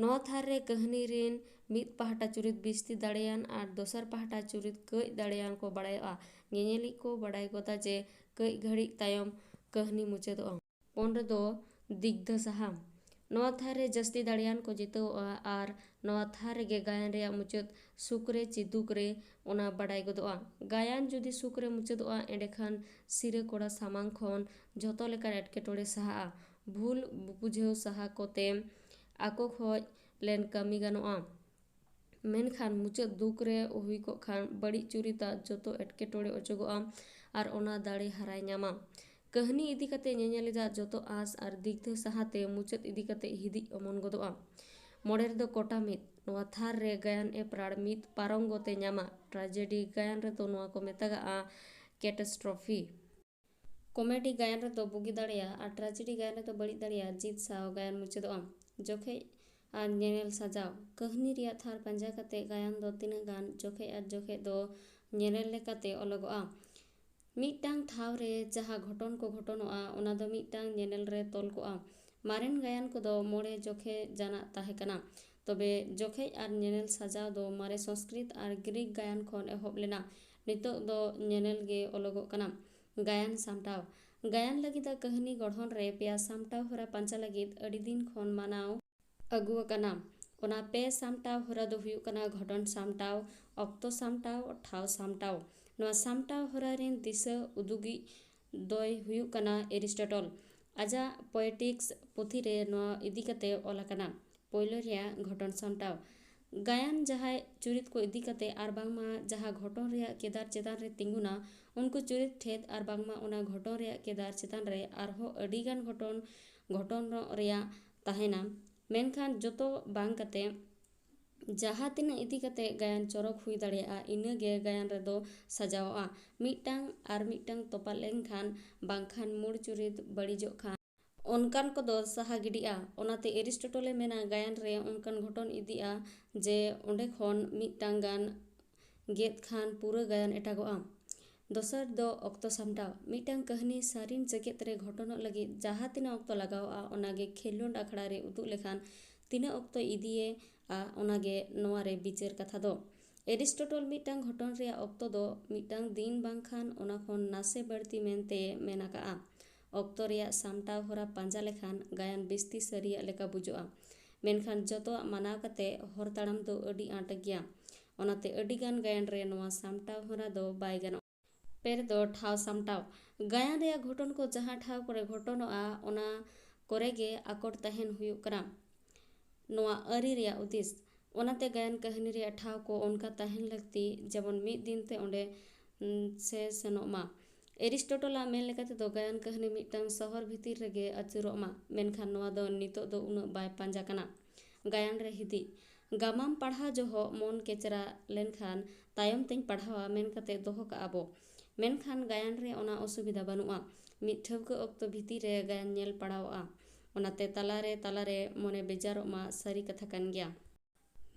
ᱱᱚᱣᱟ ᱛᱷᱟᱨ ᱨᱮ ᱠᱟᱹᱦᱱᱤ ᱨᱤᱱ ᱢᱤᱫ ᱯᱟᱦᱴᱟ ᱪᱩᱨᱤᱛ ᱵᱤᱥᱛᱤ ᱫᱟᱲᱮᱭᱟᱱ ᱟᱨ ᱫᱚᱥᱟᱨ ᱯᱟᱦᱴᱟ ᱪᱩᱨᱤᱛ ᱠᱟᱹᱡ ᱫᱟᱲᱮᱭᱟᱱ ᱠᱚ ᱵᱟᱲᱟᱭᱚᱜᱼᱟ᱾ ᱧᱮᱧᱮᱞᱤᱡ ᱠᱚ ᱵᱟᱲᱟᱭ ᱜᱚᱫᱟ ᱡᱮ ᱠᱟᱹᱡ ᱜᱷᱟᱹᱲᱤᱡ ᱛᱟᱭᱚᱢ ᱠᱟᱹᱦᱱᱤ ᱢᱩᱪᱟᱹᱫᱚᱜᱼᱟ᱾ ᱯᱚᱱᱨᱚ ᱫᱚ ᱫᱤᱜᱽᱫᱷᱚ ᱥᱟᱦᱟ᱾ ᱱᱚᱣᱟ ᱛᱷᱟᱨ ᱨᱮ ᱡᱟᱹᱥᱛᱤ ᱫᱟᱲᱮᱭᱟᱱ ᱠᱚ ᱡᱤᱛᱟᱹᱣᱚᱜᱼᱟ ᱟᱨ ᱱᱚᱣᱟ ᱛᱷᱟᱨ ᱨᱮᱜᱮ ᱜᱟᱭᱟᱱ ᱨᱮᱭᱟᱜ ᱢᱩᱪᱟᱹᱫ ᱥᱩᱠ ᱨᱮ ᱪᱮ ᱫᱩᱠ ᱨᱮ ᱚᱱᱟ ᱵᱟᱰᱟᱭ ᱜᱚᱫᱚᱜᱼᱟ᱾ ᱜᱟᱭᱟᱱ ᱡᱩᱫᱤ ᱥᱩᱠ ᱨᱮ ᱢᱩᱪᱟᱹᱫᱚᱜᱼᱟ, ᱮᱸᱰᱮᱠᱷᱟᱱ ᱥᱤᱨᱟᱹ ᱠᱚᱲᱟ ᱥᱟᱢᱟᱝ ᱠᱷᱚᱱ ᱡᱷᱚᱛᱚ ᱞᱮᱠᱟᱱ ᱮᱴᱠᱮᱴᱚᱬᱮ ᱥᱟᱦᱟᱜᱼᱟ᱾ ᱵᱷᱩᱞ ᱵᱩᱡᱷᱟᱹᱣ ᱥᱟᱦᱟ ᱠᱚᱛᱮ ᱟᱠᱚ ᱠᱷᱚᱡ ᱞᱮᱱ ᱠᱟᱹᱢᱤ ᱜᱟᱱᱚᱜᱼᱟ᱾ ᱢᱮᱱᱠᱷᱟᱱ ᱢᱩᱪᱟᱹᱫ ᱫᱩᱠ ᱨᱮ ᱦᱩᱭ ᱠᱚᱜ ᱠᱷᱟᱱ ᱵᱟᱹᱲᱤᱡ ᱪᱩᱨᱤᱛᱟᱜ ᱡᱚᱛᱚ ᱮᱴᱠᱮᱴᱚᱬᱮ ᱚᱪᱚᱜᱚᱜᱼᱟ ᱟᱨ ᱚᱱᱟ ᱫᱟᱲᱮ ᱦᱟᱨᱟᱭ ᱧᱟᱢᱟ᱾ ᱠᱟᱹᱦᱱᱤ ᱤᱫᱤ ᱠᱟᱛᱮ ᱧᱮᱧᱮᱞᱤᱡᱟᱜ ᱡᱚᱛᱚ ᱟᱸᱥ ᱟᱨ ᱫᱤᱜᱽᱫᱷᱟᱹ ᱥᱟᱦᱟᱛᱮ ᱢᱩᱪᱟᱹᱫ ᱤᱫᱤ ᱠᱟᱛᱮ ᱦᱤᱫᱤᱡ ᱚᱢᱚᱱ ᱜᱚᱫᱚᱜᱼᱟ᱾ ᱢᱚᱬᱮ ᱨᱮᱫᱚ ᱠᱚᱴᱟ ᱢᱤᱫ᱾ ᱱᱚᱣᱟ ᱛᱷᱟᱨ ᱨᱮ ᱜᱟᱭᱟᱱ ᱮᱯᱨᱟᱲ ᱢᱤᱫ ᱯᱟᱨᱚᱝᱜᱚᱛ ᱮ ᱧᱟᱢᱟ᱾ ᱴᱨᱟᱡᱮᱰᱤ ᱜᱟᱭᱟᱱ ᱨᱮᱫᱚ ᱱᱚᱣᱟ ᱠᱚ ᱢᱮᱛᱟᱜᱟᱜᱼᱟ ᱠᱮᱴᱟᱥᱴᱨᱚᱯᱷᱤ᱾ ᱠᱚᱢᱮᱰᱤ ᱜᱟᱭᱟᱱ ᱨᱮᱫᱚ ᱵᱩᱜᱤ ᱫᱟᱲᱮᱭᱟᱜ ᱟᱨ ᱴᱨᱟᱡᱮᱰᱤ ᱜᱟᱭᱟᱱ ᱨᱮᱫᱚ ᱵᱟᱹᱲᱤᱡ ᱫᱟᱲᱮᱭᱟᱜ ᱡᱤᱛ ᱥᱟᱶ ᱜᱟᱭᱟᱱ ᱢᱩᱪᱟᱹᱫᱚᱜᱼᱟ᱾ ᱡᱚᱠᱷᱮᱡ ᱟᱨ ᱧᱮᱱᱮᱞ ᱥᱟᱡᱟᱣ᱾ ᱠᱟᱹᱦᱱᱤ ᱨᱮᱭᱟᱜ ᱛᱷᱟᱨ ᱯᱟᱸᱡᱟ ᱠᱟᱛᱮ ᱜᱟᱭᱟᱱ ᱫᱚ ᱛᱤᱱᱟᱹᱜ ᱜᱟᱱ ᱡᱚᱠᱷᱮᱡ ᱟᱨ ᱡᱚᱠᱷᱮᱡ ᱫᱚ ᱧᱮᱱᱮᱞ ᱞᱮᱠᱟᱛᱮ ᱚᱞᱚᱜᱚᱜᱼᱟ᱾ ᱢᱤᱫᱴᱟᱝ ᱴᱷᱟᱶ ᱨᱮ ᱡᱟᱦᱟᱸ ᱜᱷᱚᱴᱚᱱ ᱠᱚ ᱜᱷᱚᱴᱚᱱᱚᱜᱼᱟ, ᱚᱱᱟ ᱫᱚ ᱢᱤᱫᱴᱟᱝ ᱧᱮᱱᱮᱞ ᱨᱮ ᱛᱚᱞ ᱠᱚᱜᱼᱟ᱾ ᱢᱟᱨᱮᱱ ᱜᱟᱭᱟᱱ ᱠᱚᱫᱚ ᱢᱚᱬᱮ ᱡᱚᱠᱷᱮᱡ ᱡᱟᱱᱟᱜ ᱛᱟᱦᱮᱸ ᱠᱟᱱᱟ᱾ ᱛᱚᱵᱮ ᱡᱚᱠᱷᱮᱡ ᱟᱨ ᱧᱮᱱᱮᱞ ᱥᱟᱡᱟᱣ ᱫᱚ ᱢᱟᱨᱮ ᱥᱚᱝᱥᱠᱨᱤᱛ ᱟᱨ ᱜᱨᱤᱠ ᱜᱟᱭᱟᱱ ᱠᱷᱚᱱ ᱮᱦᱚᱵ ᱞᱮᱱᱟ᱾ ᱱᱤᱛᱚᱜ ᱫᱚ ᱧᱮᱱᱮᱞ ᱜᱮ ᱚᱞᱚᱜᱚᱜ ᱠᱟᱱᱟ᱾ ᱜᱟᱭᱟᱱ ᱥᱟᱢᱴᱟᱣ᱾ ᱜᱟᱭᱟᱱ ᱞᱟᱹᱜᱤᱫ ᱟᱜ ᱠᱟᱹᱦᱱᱤ ᱜᱚᱲᱦᱚᱱ ᱨᱮ ᱯᱮᱭᱟ ᱥᱟᱢᱴᱟᱣ ᱦᱚᱨᱟ ᱯᱟᱸᱡᱟ ᱞᱟᱹᱜᱤᱫ ᱟᱹᱰᱤ ᱫᱤᱱ ᱠᱷᱚᱱ ᱢᱟᱱᱟᱣ ᱟᱹᱜᱩ ᱟᱠᱟᱱᱟ᱾ ᱚᱱᱟ ᱯᱮ ᱥᱟᱢᱴᱟᱣ ᱦᱚᱨᱟ ᱫᱚ ᱦᱩᱭᱩᱜ ᱠᱟᱱᱟ ᱜᱷᱚᱴᱚᱱ ᱥᱟᱢᱴᱟᱣ, ᱚᱠᱛᱚ ᱥᱟᱢᱴᱟᱣ, ᱴᱷᱟᱶ ᱥᱟᱢᱴᱟᱣ᱾ ᱱᱚᱣᱟ ᱥᱟᱢᱴᱟᱣ ᱦᱚᱨᱟ ᱨᱮᱱ ᱫᱤᱥᱟᱹ ᱩᱫᱩᱜᱤᱡ ᱫᱚᱭ ᱦᱩᱭᱩᱜ ᱠᱟᱱᱟ ᱮᱨᱤᱥᱴᱚᱴᱚᱞ᱾ ᱟᱡᱟᱜ ᱯᱚᱭᱮᱴᱤᱠᱥ ᱯᱩᱛᱷᱤ ᱨᱮ ᱱᱚᱣᱟ ᱤᱫᱤ ᱠᱟᱛᱮ ᱚᱞ ᱟᱠᱟᱱᱟ᱾ ᱯᱳᱭᱞᱳ ᱨᱮᱭᱟᱜ ᱜᱷᱚᱴᱚᱱ ᱥᱟᱢᱴᱟᱣ᱾ ᱜᱟᱭᱟᱱ ᱡᱟᱦᱟᱸᱭ ᱪᱩᱨᱤᱛ ᱠᱚ ᱤᱫᱤ ᱠᱟᱛᱮ ᱟᱨ ᱵᱟᱝᱢᱟ ᱡᱟᱦᱟᱸ ᱜᱷᱚᱴᱚᱱ ᱨᱮᱭᱟᱜ ᱠᱮᱫᱟᱨ ᱪᱮᱛᱟᱱ ᱨᱮ ᱛᱤᱸᱜᱩᱱᱟ, ᱩᱱᱠᱩ ᱪᱩᱨᱤᱛ ᱴᱷᱮᱫ ᱟᱨ ᱵᱟᱝᱢᱟ ᱚᱱᱟ ᱜᱷᱚᱴᱚᱱ ᱨᱮᱭᱟᱜ ᱠᱮᱫᱟᱨ ᱪᱮᱛᱟᱱ ᱨᱮ ᱟᱨᱦᱚᱸ ᱟᱹᱰᱤᱜᱟᱱ ᱜᱷᱚᱴᱚᱱ ᱜᱷᱚᱴᱚᱱᱚᱜ ᱨᱮᱭᱟᱜ ᱛᱟᱦᱮᱱᱟ᱾ ᱢᱮᱱᱠᱷᱟᱱ ᱡᱚᱛᱚ ᱵᱟᱝ ᱠᱟᱛᱮ ᱡᱟᱦᱟᱸ ᱛᱤᱱᱟᱹᱜ ᱤᱫᱤ ᱠᱟᱛᱮ ᱜᱟᱭᱟᱱ ᱪᱚᱨᱚᱠ ᱦᱩᱭ ᱫᱟᱲᱮᱭᱟᱜᱼᱟ, ᱤᱱᱟᱹᱜᱮ ᱜᱟᱭᱟᱱ ᱨᱮᱫᱚ ᱥᱟᱡᱟᱣᱚᱜᱼᱟ᱾ ᱢᱤᱫᱴᱟᱝ ᱟᱨ ᱢᱤᱫᱴᱟᱝ ᱛᱚᱯᱟᱜ ᱞᱮᱱᱠᱷᱟᱱ ᱵᱟᱝᱠᱷᱟᱱ ᱢᱩᱲ ᱪᱩᱨᱤᱛ ᱵᱟᱹᱲᱤᱡᱚᱜ ᱠᱷᱟᱱ, ᱚᱱᱠᱟᱱ ᱠᱚᱫᱚ ᱥᱟᱦᱟ ᱜᱤᱰᱤᱜᱼᱟ᱾ ᱚᱱᱟᱛᱮ ᱮᱨᱤᱥᱴᱚᱴᱚᱞᱮ ᱢᱮᱱᱟ, ᱜᱟᱭᱟᱱ ᱨᱮ ᱚᱱᱠᱟᱱ ᱜᱷᱚᱴᱚᱱ ᱤᱫᱤᱜᱼᱟ ᱡᱮ ᱚᱸᱰᱮ ᱠᱷᱚᱱ ᱢᱤᱫᱴᱟᱝ ᱜᱟᱱ ᱜᱮᱫ ᱠᱷᱟᱱ ᱯᱩᱨᱟᱹ ᱜᱟᱭᱟᱱ ᱮᱴᱟᱜᱚᱜᱼᱟ᱾ ᱫᱚᱥᱟᱨ ᱫᱚ ᱚᱠᱛᱚ ᱥᱟᱢᱴᱟᱣ᱾ ᱢᱤᱫᱴᱟᱝ ᱠᱟᱹᱦᱱᱤ ᱥᱟᱹᱨᱤᱱ ᱡᱮᱜᱮᱛ ᱨᱮ ᱜᱷᱚᱴᱚᱱᱚᱜ ᱞᱟᱹᱜᱤᱫ ᱡᱟᱦᱟᱸ ᱛᱤᱱᱟᱹᱜ ᱚᱠᱛᱚ ᱞᱟᱜᱟᱣᱚᱜᱼᱟ, ᱚᱱᱟᱜᱮ ᱠᱷᱮᱞᱳᱰ ᱟᱠᱷᱲᱟ ᱨᱮ ᱩᱫᱩᱜ ᱞᱮᱠᱷᱟᱱ ᱛᱤᱱᱟᱹᱜ ᱚᱠᱛᱚ ᱤᱫᱤᱭᱮᱫᱼᱟ, ᱚᱱᱟᱜᱮ ᱱᱚᱣᱟ ᱨᱮ ᱵᱤᱪᱟᱹᱨ ᱠᱟᱛᱷᱟ ᱫᱚ᱾ ᱮᱨᱤᱥᱴᱚᱴᱚᱞ ᱢᱤᱫᱴᱟᱝ ᱜᱷᱚᱴᱚᱱ ᱨᱮᱭᱟᱜ ᱚᱠᱛᱚ ᱫᱚ ᱢᱤᱫᱴᱟᱝ ᱫᱤᱱ ᱵᱟᱝᱠᱷᱟᱱ ᱚᱱᱟ ᱠᱷᱚᱱ ᱱᱟᱥᱮ ᱵᱟᱹᱲᱛᱤ ᱢᱮᱱᱛᱮ ᱢᱮᱱ ᱟᱠᱟᱫᱼᱟ᱾ ᱚᱠᱛᱚ ᱨᱮᱭᱟᱜ ᱥᱟᱢᱴᱟᱣ ᱦᱚᱨᱟ ᱯᱟᱸᱡᱟ ᱞᱮᱠᱷᱟᱱ ᱜᱟᱭᱟᱱ ᱵᱤᱥᱛᱤ ᱥᱟᱹᱨᱤᱭᱟᱜ ᱞᱮᱠᱟ ᱵᱩᱡᱷᱟᱹᱜᱼᱟ, ᱢᱮᱱᱠᱷᱟᱱ ᱡᱚᱛᱚᱣᱟᱜ ᱢᱟᱱᱟᱣ ᱠᱟᱛᱮ ᱦᱚᱨ ᱛᱟᱲᱟᱢ ᱫᱚ ᱟᱹᱰᱤ ᱟᱸᱴ ᱜᱮᱭᱟ᱾ ᱚᱱᱟᱛᱮ ᱟᱹᱰᱤᱜᱟᱱ ᱜᱟᱭᱟᱱ ᱨᱮ ᱱᱚᱣᱟ ᱥᱟᱢᱴᱟᱣ ᱦᱚᱨᱟ ᱫᱚ ᱵᱟᱭ ᱜᱟᱱᱚᱜᱼᱟ᱾ ᱯᱮ ᱨᱮᱫᱚ ᱴᱷᱟᱶ ᱥᱟᱢᱴᱟᱣ᱾ ᱜᱟᱭᱟᱱ ᱨᱮᱭᱟᱜ ᱜᱷᱚᱴᱚᱱ ᱠᱚ ᱡᱟᱦᱟᱸ ᱴᱷᱟᱶ ᱠᱚᱨᱮ ᱜᱷᱚᱴᱚᱱᱚᱜᱼᱟ, ᱚᱱᱟ ᱠᱚᱨᱮ ᱜᱮ ᱟᱠᱚᱴ ᱛᱟᱦᱮᱱ ᱦᱩᱭᱩᱜ ᱠᱟᱱᱟ᱾ ᱱᱚᱣᱟ ᱟᱹᱨᱤ ᱨᱮᱭᱟᱜ ᱩᱫᱤᱥ᱾ ᱚᱱᱟᱛᱮ ᱜᱟᱭᱟᱱ ᱠᱟᱹᱦᱱᱤ ᱨᱮᱭᱟᱜ ᱴᱷᱟᱶ ᱠᱚ ᱚᱱᱠᱟ ᱛᱟᱦᱮᱱ ᱞᱟᱹᱠᱛᱤ, ᱡᱮᱢᱚᱱ ᱢᱤᱫ ᱫᱤᱱ ᱛᱮ ᱚᱸᱰᱮ, ᱩᱸ, ᱥᱮ ᱥᱮᱱᱚᱜ ᱢᱟ᱾ ᱮᱨᱤᱥᱴᱚᱴᱚᱞᱟᱜ ᱢᱮᱱ ᱞᱮᱠᱟ ᱛᱮᱫᱚ ᱜᱟᱭᱟᱱ ᱠᱟᱹᱦᱱᱤ ᱢᱤᱫᱴᱟᱝ ᱥᱚᱦᱚᱨ ᱵᱷᱤᱛᱤᱨ ᱨᱮᱜᱮ ᱟᱹᱪᱩᱨᱚᱜ ᱢᱟ, ᱢᱮᱱᱠᱷᱟᱱ ᱱᱚᱣᱟ ᱫᱚ ᱱᱤᱛᱚᱜ ᱫᱚ ᱩᱱᱟᱹᱜ ᱵᱟᱭ ᱯᱟᱸᱡᱟ ᱠᱟᱱᱟ᱾ ᱜᱟᱭᱟᱱ ᱨᱮ ᱦᱤᱫᱤᱡ᱾ ᱜᱟᱢᱟᱢ ᱯᱟᱲᱦᱟᱣ ᱡᱚᱦᱚᱜ ᱢᱚᱱ ᱠᱮᱪᱨᱟ ᱞᱮᱱᱠᱷᱟᱱ ᱛᱟᱭᱚᱢ ᱛᱮᱧ ᱯᱟᱲᱦᱟᱣᱟ ᱢᱮᱱ ᱠᱟᱛᱮ ᱫᱚᱦᱚ ᱠᱟᱜᱼᱟ ᱵᱚ, ᱢᱮᱱᱠᱷᱟᱱ ᱜᱟᱭᱟᱱ ᱨᱮ ᱚᱱᱟ ᱚᱥᱩᱵᱤᱫᱷᱟ ᱵᱟᱹᱱᱩᱜᱼᱟ᱾ ᱢᱤᱫ ᱴᱷᱟᱹᱣᱠᱟᱹ ᱚᱠᱛᱚ ᱵᱷᱤᱛᱤᱨ ᱨᱮ ᱜᱟᱭᱟᱱ ᱧᱮᱞ ᱯᱟᱲᱟᱣᱚᱜᱼᱟ, ᱚᱱᱟᱛᱮ ᱛᱟᱞᱟᱨᱮ ᱛᱟᱞᱟᱨᱮ ᱢᱚᱱᱮ ᱵᱮᱡᱟᱨᱚᱜ ᱢᱟ ᱥᱟᱹᱨᱤ ᱠᱟᱛᱷᱟ ᱠᱟᱱ ᱜᱮᱭᱟ᱾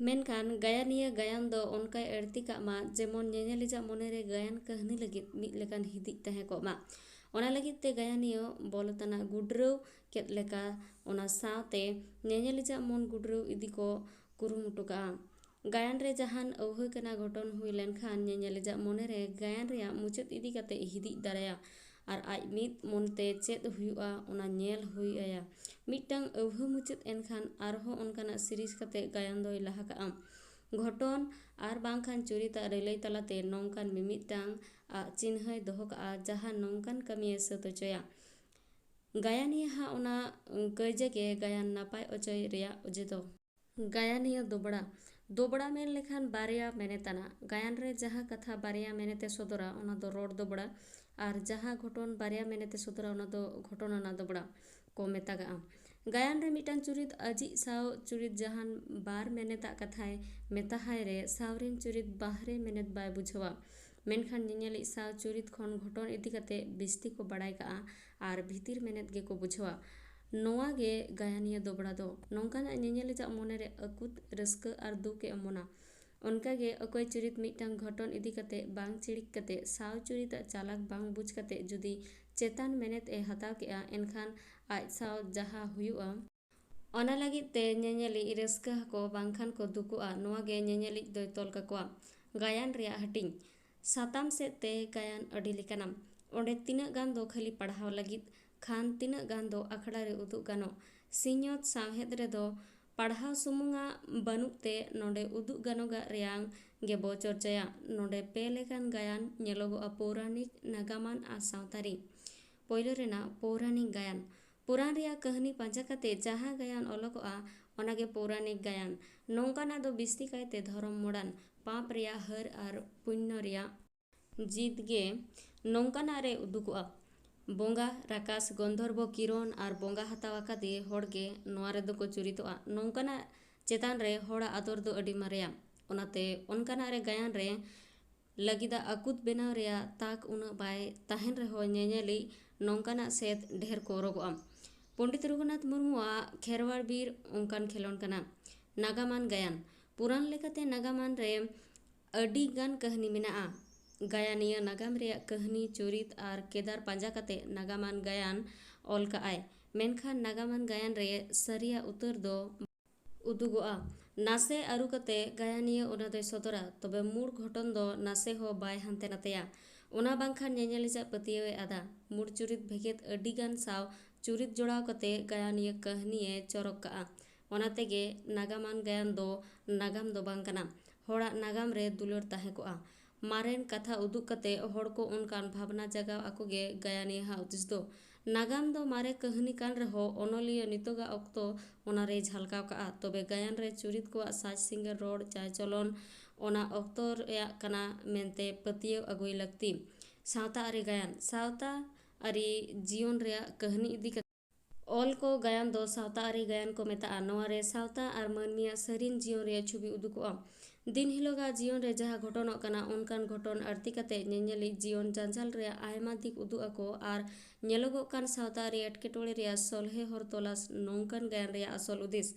ᱢᱮᱱᱠᱷᱟᱱ ᱜᱟᱭᱟᱱᱤᱭᱟᱹ ᱜᱟᱭᱟᱱ ᱫᱚ ᱚᱱᱠᱟᱭ ᱟᱹᱲᱛᱤ ᱠᱟᱜ ᱢᱟ, ᱡᱮᱢᱚᱱ ᱧᱮᱧᱮᱞᱤᱡᱟᱜ ᱢᱚᱱᱮᱨᱮ ᱜᱟᱭᱟᱱ ᱠᱟᱹᱦᱱᱤ ᱞᱟᱹᱜᱤᱫ ᱢᱤᱫ ᱞᱮᱠᱟᱱ ᱦᱤᱫᱤᱡ ᱛᱟᱦᱮᱸ ᱠᱚᱜ ᱢᱟ᱾ ᱚᱱᱟ ᱞᱟᱹᱜᱤᱫ ᱛᱮ ᱜᱟᱭᱟᱱᱤᱭᱟᱹ ᱵᱚᱞᱚᱛᱟᱱᱟᱜ ᱜᱩᱰᱨᱟᱹᱣ ᱠᱮᱫ ᱞᱮᱠᱟ, ᱚᱱᱟ ᱥᱟᱶᱛᱮ ᱧᱮᱧᱮᱞᱤᱡᱟᱜ ᱢᱚᱱ ᱜᱩᱰᱨᱟᱹᱣ ᱤᱫᱤ ᱠᱚ ᱠᱩᱨᱩᱢᱩᱴᱩ ᱠᱟᱜᱼᱟ᱾ ᱜᱟᱭᱟᱱ ᱨᱮ ᱡᱟᱦᱟᱱ ᱟᱹᱣᱦᱟᱹ ᱠᱟᱱᱟ ᱜᱷᱚᱴᱚᱱ ᱦᱩᱭ ᱞᱮᱱᱠᱷᱟᱱ ᱧᱮᱧᱮᱞᱤᱡᱟᱜ ᱢᱚᱱᱮᱨᱮ ᱜᱟᱭᱟᱱ ᱨᱮᱭᱟᱜ ᱢᱩᱪᱟᱹᱫ ᱤᱫᱤ ᱠᱟᱛᱮ ᱦᱤᱫᱤᱡ ᱫᱟᱲᱮᱭᱟᱜᱼᱟ ᱟᱨ ᱟᱡ ᱢᱤᱫ ᱢᱚᱱᱛᱮ ᱪᱮᱫ ᱦᱩᱭᱩᱜᱼᱟ ᱚᱱᱟ ᱧᱮᱞ ᱦᱩᱭ ᱟᱭᱟ᱾ ᱢᱤᱫᱴᱟᱝ ᱟᱹᱣᱦᱟᱹ ᱢᱩᱪᱟᱹᱫ ᱮᱱᱠᱷᱟᱱ ᱟᱨᱦᱚᱸ ᱚᱱᱠᱟᱱᱟᱜ ᱥᱤᱨᱤᱡᱽ ᱠᱟᱛᱮ ᱜᱟᱭᱟᱱ ᱫᱚᱭ ᱞᱟᱦᱟ ᱠᱟᱜᱼᱟ᱾ ᱜᱷᱚᱴᱚᱱ ᱟᱨ ᱵᱟᱝᱠᱷᱟᱱ ᱪᱩᱨᱤᱛᱟᱜ ᱨᱤᱞᱟᱹᱭ ᱛᱟᱞᱟᱛᱮ ᱱᱚᱝᱠᱟᱱ ᱢᱤᱢᱤᱫᱴᱟᱝ ᱟᱜ ᱪᱤᱱᱦᱟᱹᱭ ᱫᱚᱦᱚ ᱠᱟᱜᱼᱟ, ᱡᱟᱦᱟᱸ ᱱᱚᱝᱠᱟᱱ ᱠᱟᱹᱢᱤᱭᱮ ᱥᱟᱹᱛ ᱦᱚᱪᱚᱭᱟ᱾ ᱜᱟᱭᱟᱱᱤᱭᱟᱹ ᱦᱟᱜ ᱚᱱᱟ ᱠᱟᱹᱭᱡᱟᱹ ᱜᱮ ᱜᱟᱭᱟᱱ ᱱᱟᱯᱟᱭ ᱚᱪᱚᱭ ᱨᱮᱭᱟᱜ ᱚᱡᱮ ᱫᱚ᱾ ᱜᱟᱭᱟᱱᱤᱭᱟᱹ ᱫᱚᱵᱲᱟ᱾ ᱫᱚᱵᱲᱟ ᱢᱮᱱ ᱞᱮᱠᱷᱟᱱ ᱵᱟᱨᱭᱟ ᱢᱮᱱᱮᱛ ᱟᱱᱟᱜ᱾ ᱜᱟᱭᱟᱱ ᱨᱮ ᱡᱟᱦᱟᱸ ᱠᱟᱛᱷᱟ ᱵᱟᱨᱭᱟ ᱢᱮᱱᱮᱛᱮ ᱥᱚᱫᱚᱨᱟ, ᱚᱱᱟ ᱫᱚ ᱨᱚᱲ ᱫᱚᱵᱲᱟ, ᱟᱨ ᱡᱟᱦᱟᱸ ᱜᱷᱚᱴᱚᱱ ᱵᱟᱨᱭᱟ ᱢᱮᱱᱮᱛᱮ ᱥᱚᱫᱚᱨᱟ, ᱚᱱᱟ ᱫᱚ ᱜᱷᱚᱴᱚᱱ ᱟᱱᱟᱜ ᱫᱚᱵᱲᱟ ᱠᱚ ᱢᱮᱛᱟᱜᱟᱜᱼᱟ᱾ ᱜᱟᱭᱟᱱ ᱨᱮ ᱢᱤᱫᱴᱟᱝ ᱪᱩᱨᱤᱛ ᱟᱡᱤᱡ ᱥᱟᱶ ᱪᱩᱨᱤᱛ ᱡᱟᱦᱟᱱ ᱵᱟᱨ ᱢᱮᱱᱮᱛᱟᱜ ᱠᱟᱛᱷᱟᱭ ᱢᱮᱛᱟᱦᱟᱭ ᱨᱮ ᱥᱟᱶᱨᱤᱱ ᱪᱩᱨᱤᱛ ᱵᱟᱦᱨᱮ ᱢᱮᱱᱮᱛ ᱵᱟᱭ ᱵᱩᱡᱷᱟᱹᱣᱟ᱾ ᱢᱮᱱᱠᱷᱟᱱ ᱧᱮᱧᱮᱞᱤᱡ ᱥᱟᱶ ᱪᱩᱨᱤᱛ ᱠᱷᱚᱱ ᱜᱷᱚᱴᱚᱱ ᱤᱫᱤ ᱠᱟᱛᱮ ᱵᱤᱥᱛᱤ ᱠᱚ ᱵᱟᱲᱟᱭ ᱠᱟᱜᱼᱟ ᱟᱨ ᱵᱷᱤᱛᱤᱨ ᱢᱮᱱᱮᱛ ᱜᱮᱠᱚ ᱵᱩᱡᱷᱟᱹᱣᱟ᱾ ᱱᱚᱣᱟ ᱜᱮ ᱜᱟᱭᱟᱱᱤᱭᱟᱹ ᱫᱚᱵᱲᱟ ᱫᱚ᱾ ᱱᱚᱝᱠᱟᱱᱟᱜ ᱧᱮᱧᱮᱞᱤᱡᱟᱜ ᱢᱚᱱᱮᱨᱮ ᱟᱹᱠᱩᱛ, ᱨᱟᱹᱥᱠᱟᱹ ᱟᱨ ᱫᱩᱠ ᱮ ᱚᱢᱚᱱᱟ᱾ ᱚᱱᱠᱟᱜᱮ ᱚᱠᱚᱭ ᱪᱩᱨᱤᱛ ᱢᱤᱫᱴᱟᱝ ᱜᱷᱚᱴᱚᱱ ᱤᱫᱤ ᱠᱟᱛᱮ ᱵᱟᱝ ᱪᱤᱲᱤᱠ ᱠᱟᱛᱮ ᱥᱟᱶ ᱪᱩᱨᱤᱛᱟᱜ ᱪᱟᱞᱟᱠ ᱵᱟᱝ ᱵᱩᱡᱽ ᱠᱟᱛᱮ ᱡᱩᱫᱤ ᱪᱮᱛᱟᱱ ᱢᱮᱱᱮᱛ ᱮ ᱦᱟᱛᱟᱣ ᱠᱮᱜᱼᱟ, ᱮᱱᱠᱷᱟᱱ ᱟᱡ ᱥᱟᱶ ᱡᱟᱦᱟᱸ ᱦᱩᱭᱩᱜᱼᱟ, ᱚᱱᱟ ᱞᱟᱹᱜᱤᱫ ᱛᱮ ᱧᱮᱧᱮᱞᱤᱡ ᱨᱟᱹᱥᱠᱟᱹ ᱟᱠᱚ ᱵᱟᱝᱠᱷᱟᱱ ᱠᱚ ᱫᱩᱠᱩᱜᱼᱟ᱾ ᱱᱚᱣᱟ ᱜᱮ ᱧᱮᱧᱮᱞᱤᱡ ᱫᱚᱭ ᱛᱚᱞ ᱠᱟᱠᱚᱣᱟ᱾ ᱜᱟᱭᱟᱱ ᱨᱮᱭᱟᱜ ᱦᱟᱹᱴᱤᱧ᱾ ᱥᱟᱛᱟᱢ ᱥᱮᱫ ᱛᱮ ᱜᱟᱭᱟᱱ ᱟᱹᱰᱤ ᱞᱮᱠᱟᱱᱟ᱾ ᱚᱸᱰᱮ ᱛᱤᱱᱟᱹᱜ ᱜᱟᱱ ᱫᱚ ᱠᱷᱟᱹᱞᱤ ᱯᱟᱲᱦᱟᱣ ᱞᱟᱹᱜᱤᱫ ᱠᱷᱟᱱ, ᱛᱤᱱᱟᱹᱜ ᱜᱟᱱ ᱫᱚ ᱟᱠᱷᱲᱟ ᱨᱮ ᱩᱫᱩᱜ ᱜᱟᱱᱚᱜ᱾ ᱥᱤᱧᱚᱛ ᱥᱟᱶᱦᱮᱫ ᱨᱮᱫᱚ ᱯᱟᱲᱦᱟᱣ ᱥᱩᱢᱩᱝᱟᱜ ᱵᱟᱹᱱᱩᱜ ᱛᱮ ᱱᱚᱰᱮ ᱩᱫᱩᱜ ᱜᱟᱱᱚᱜᱟᱜ ᱨᱮᱭᱟᱝ ᱜᱮᱵᱚ ᱪᱚᱨᱪᱟᱭᱟ᱾ ᱱᱚᱰᱮ ᱯᱮ ᱞᱮᱠᱟᱱ ᱜᱟᱭᱟᱱ ᱧᱮᱞᱚᱜᱚᱜᱼᱟ: ᱯᱳᱣᱨᱟᱱᱤᱠ, ᱱᱟᱜᱟᱢᱟᱱ ᱟᱨ ᱥᱟᱶᱛᱟᱨᱤ᱾ ᱯᱳᱭᱞᱳ ᱨᱮᱱᱟᱜ ᱯᱳᱣᱨᱟᱱᱤᱠ ᱜᱟᱭᱟᱱ᱾ ᱯᱩᱨᱟᱱ ᱨᱮᱭᱟᱜ ᱠᱟᱹᱦᱱᱤ ᱯᱟᱸᱡᱟ ᱠᱟᱛᱮ ᱡᱟᱦᱟᱸ ᱜᱟᱭᱟᱱ ᱚᱞᱚᱜᱚᱜᱼᱟ, ᱚᱱᱟᱜᱮ ᱯᱳᱣᱨᱟᱱᱤᱠ ᱜᱟᱭᱟᱱ᱾ ᱱᱚᱝᱠᱟᱱᱟᱜ ᱫᱚ ᱵᱤᱥᱛᱤ ᱠᱟᱭᱛᱮ ᱫᱷᱚᱨᱚᱢ ᱢᱚᱲᱟᱱ, ᱯᱟᱯ ᱨᱮᱭᱟᱜ ᱦᱟᱹᱨ ᱟᱨ ᱯᱩᱱᱱᱚ ᱨᱮᱭᱟᱜ ᱡᱤᱛ ᱜᱮ ᱱᱚᱝᱠᱟᱱᱟᱜ ᱨᱮ ᱩᱫᱩᱜᱚᱜᱼᱟ᱾ ᱵᱚᱸᱜᱟ, ᱨᱟᱠᱟᱥ, ᱜᱚᱱᱫᱷᱚᱨᱵᱚ, ᱠᱤᱨᱚᱱ ᱟᱨ ᱵᱚᱸᱜᱟ ᱦᱟᱛᱟᱣ ᱟᱠᱟᱫᱮ ᱦᱚᱲ ᱜᱮ ᱱᱚᱣᱟ ᱨᱮᱫᱚ ᱠᱚ ᱪᱩᱨᱤᱛᱚᱜᱼᱟ᱾ ᱱᱚᱝᱠᱟᱱᱟᱜ ᱪᱮᱛᱟᱱ ᱨᱮ ᱦᱚᱲᱟᱜ ᱟᱫᱚᱨ ᱫᱚ ᱟᱹᱰᱤ ᱢᱟᱨᱮᱭᱟ᱾ ᱚᱱᱟᱛᱮ ᱚᱱᱠᱟᱱᱟᱜ ᱨᱮ ᱜᱟᱭᱟᱱ ᱨᱮ ᱞᱟᱹᱜᱤᱫᱟᱜ ᱟᱹᱠᱩᱛ ᱵᱮᱱᱟᱣ ᱨᱮᱭᱟᱜ ᱛᱟᱠ ᱩᱱᱟᱹᱜ ᱵᱟᱭ ᱛᱟᱦᱮᱱ ᱨᱮᱦᱚᱸ, ᱧᱮᱧᱮᱞᱤᱡ ᱱᱚᱝᱠᱟᱱᱟᱜ ᱥᱮᱫ ᱰᱷᱮᱨ ᱠᱚ ᱚᱨᱚᱜᱚᱜᱼᱟ᱾ ᱯᱚᱸᱰᱤᱛ ᱨᱚᱜᱷᱩᱱᱟᱛᱷ ᱢᱩᱨᱢᱩᱣᱟᱜ ᱠᱷᱮᱨᱣᱟᱲ ᱵᱤᱨ ᱚᱱᱠᱟᱱ ᱠᱷᱮᱞᱳᱰ ᱠᱟᱱᱟ᱾ ᱱᱟᱜᱟᱢᱟᱱ ᱜᱟᱭᱟᱱ᱾ ᱯᱩᱨᱟᱱ ᱞᱮᱠᱟᱛᱮ ᱱᱟᱜᱟᱢᱟᱱ ᱨᱮ ᱟᱹᱰᱤ ᱜᱟᱱ ᱠᱟᱹᱦᱱᱤ ᱢᱮᱱᱟᱜᱼᱟ᱾ ᱜᱟᱭᱟᱱᱤᱭᱟᱹ ᱱᱟᱜᱟᱢ ᱨᱮᱭᱟᱜ ᱠᱟᱹᱦᱱᱤ, ᱪᱩᱨᱤᱛ ᱟᱨ ᱠᱮᱫᱟᱨ ᱯᱟᱸᱡᱟ ᱠᱟᱛᱮ ᱱᱟᱜᱟᱢᱟᱱ ᱜᱟᱭᱟᱱ ᱚᱞ ᱠᱟᱜᱼᱟᱭ᱾ ᱢᱮᱱᱠᱷᱟᱱ ᱱᱟᱜᱟᱢᱟᱱ ᱜᱟᱭᱟᱱ ᱨᱮ ᱥᱟᱹᱨᱤᱭᱟᱜ ᱩᱛᱟᱹᱨ ᱫᱚ ᱩᱫᱩᱜᱚᱜᱼᱟ᱾ ᱱᱟᱥᱮ ᱟᱹᱨᱩ ᱠᱟᱛᱮ ᱜᱟᱭᱟᱱᱤᱭᱟᱹ ᱚᱱᱟ ᱫᱚᱭ ᱥᱚᱫᱚᱨᱟ, ᱛᱚᱵᱮ ᱢᱩᱲ ᱜᱷᱚᱴᱚᱱ ᱫᱚ ᱱᱟᱥᱮ ᱦᱚᱸ ᱵᱟᱭ ᱦᱟᱱᱛᱮ ᱱᱟᱛᱮᱭᱟ᱾ ᱚᱱᱟ ᱵᱟᱝᱠᱷᱟᱱ ᱧᱮᱧᱮᱞᱤᱡᱟᱜ ᱯᱟᱹᱛᱭᱟᱹᱣ ᱮ ᱟᱫᱟ᱾ ᱢᱩᱲ ᱪᱩᱨᱤᱛ ᱵᱷᱮᱜᱮᱫ ᱟᱹᱰᱤ ᱜᱟᱱ ᱥᱟᱶ ᱪᱩᱨᱤᱛ ᱡᱚᱲᱟᱣ ᱠᱟᱛᱮ ᱜᱟᱭᱟᱱᱤᱭᱟᱹ ᱠᱟᱹᱦᱱᱤ ᱮ ᱪᱚᱨᱚᱠ ᱠᱟᱜᱼᱟ᱾ ᱚᱱᱟ ᱛᱮᱜᱮ ᱱᱟᱜᱟᱢᱟᱱ ᱜᱟᱭᱟᱱ ᱫᱚ ᱱᱟᱜᱟᱢ ᱫᱚ ᱵᱟᱝ ᱠᱟᱱᱟ, ᱦᱚᱲᱟᱜ ᱱᱟᱜᱟᱢ ᱨᱮ ᱫᱩᱞᱟᱹᱲ ᱛᱟᱦᱮᱸ ᱠᱚᱜᱼᱟ᱾ ᱢᱟᱨᱮᱱ ᱠᱟᱛᱷᱟ ᱩᱫᱩᱜ ᱠᱟᱛᱮ ᱦᱚᱲ ᱠᱚ ᱚᱱᱠᱟᱱ ᱵᱷᱟᱵᱽᱱᱟ ᱡᱟᱜᱟᱣ ᱟᱠᱚ ᱜᱮ ᱜᱟᱭᱟᱱᱤᱭᱟᱹ ᱦᱟᱜ ᱩᱫᱤᱥ ᱫᱚ᱾ ᱱᱟᱜᱟᱢ ᱫᱚ ᱢᱟᱨᱮ ᱠᱟᱹᱦᱱᱤ ᱠᱟᱱ ᱨᱮᱦᱚᱸ ᱚᱱᱚᱞᱤᱭᱟᱹ ᱱᱤᱛᱚᱜᱟᱜ ᱚᱠᱛᱚ ᱚᱱᱟ ᱨᱮᱭ ᱡᱷᱟᱞᱠᱟᱣ ᱠᱟᱜᱼᱟ, ᱛᱚᱵᱮ ᱜᱟᱭᱟᱱ ᱨᱮ ᱪᱩᱨᱤᱛ ᱠᱚᱣᱟᱜ ᱥᱟᱡᱽ ᱥᱤᱸᱜᱟᱹᱲ, ᱨᱚᱲ, ᱪᱟᱭᱪᱚᱞᱚᱱ ᱚᱱᱟ ᱚᱠᱛᱚ ᱨᱮᱭᱟᱜ ᱠᱟᱱᱟ ᱢᱮᱱᱛᱮ ᱯᱟᱹᱛᱭᱟᱹᱣ ᱟᱹᱜᱩᱭ ᱞᱟᱹᱠᱛᱤ᱾ ᱥᱟᱶᱛᱟ ᱟᱹᱨᱤ ᱜᱟᱭᱟᱱ᱾ ᱥᱟᱶᱛᱟ ᱟᱹᱨᱤ ᱡᱤᱭᱚᱱ ᱨᱮᱭᱟᱜ ᱠᱟᱹᱦᱱᱤ ᱤᱫᱤ ᱠᱟᱛᱮ ᱚᱞ ᱠᱚ ᱜᱟᱭᱟᱱ ᱫᱚ ᱥᱟᱶᱛᱟ ᱟᱹᱨᱤ ᱜᱟᱭᱟᱱ ᱠᱚ ᱢᱮᱛᱟᱜᱼᱟ᱾ ᱱᱚᱣᱟ ᱨᱮ ᱥᱟᱶᱛᱟ ᱟᱨ ᱢᱟᱹᱱᱢᱤᱭᱟᱜ ᱥᱟᱹᱨᱤᱱ ᱡᱤᱭᱚᱱ ᱨᱮᱭᱟᱜ ᱪᱷᱚᱵᱤ ᱩᱫᱩᱜᱚᱜᱼᱟ᱾ ᱫᱤᱱ ᱦᱤᱞᱳᱜᱟᱜ ᱡᱤᱭᱚᱱ ᱨᱮ ᱡᱟᱦᱟᱸ ᱜᱷᱚᱴᱚᱱᱚᱜ ᱠᱟᱱᱟ, ᱚᱱᱠᱟᱱ ᱜᱷᱚᱴᱚᱱ ᱟᱹᱲᱛᱤ ᱠᱟᱛᱮ ᱧᱮᱧᱮᱞᱤᱡ ᱡᱤᱭᱚᱱ ᱡᱟᱸᱡᱟᱞ ᱨᱮᱭᱟᱜ ᱟᱭᱢᱟ ᱫᱤᱠ ᱩᱫᱩᱜ ᱟᱠᱚ ᱟᱨ ᱧᱮᱞᱚᱜᱚᱜ ᱠᱟᱱ ᱥᱟᱶᱛᱟ ᱟᱹᱨᱤ ᱮᱴᱠᱮᱴᱚᱬᱮ ᱨᱮᱭᱟᱜ ᱥᱚᱞᱦᱮ ᱦᱚᱨ ᱛᱚᱞᱟᱥ ᱱᱚᱝᱠᱟᱱ ᱜᱟᱭᱟᱱ ᱨᱮᱭᱟᱜ ᱟᱥᱚᱞ ᱩᱫᱤᱥ᱾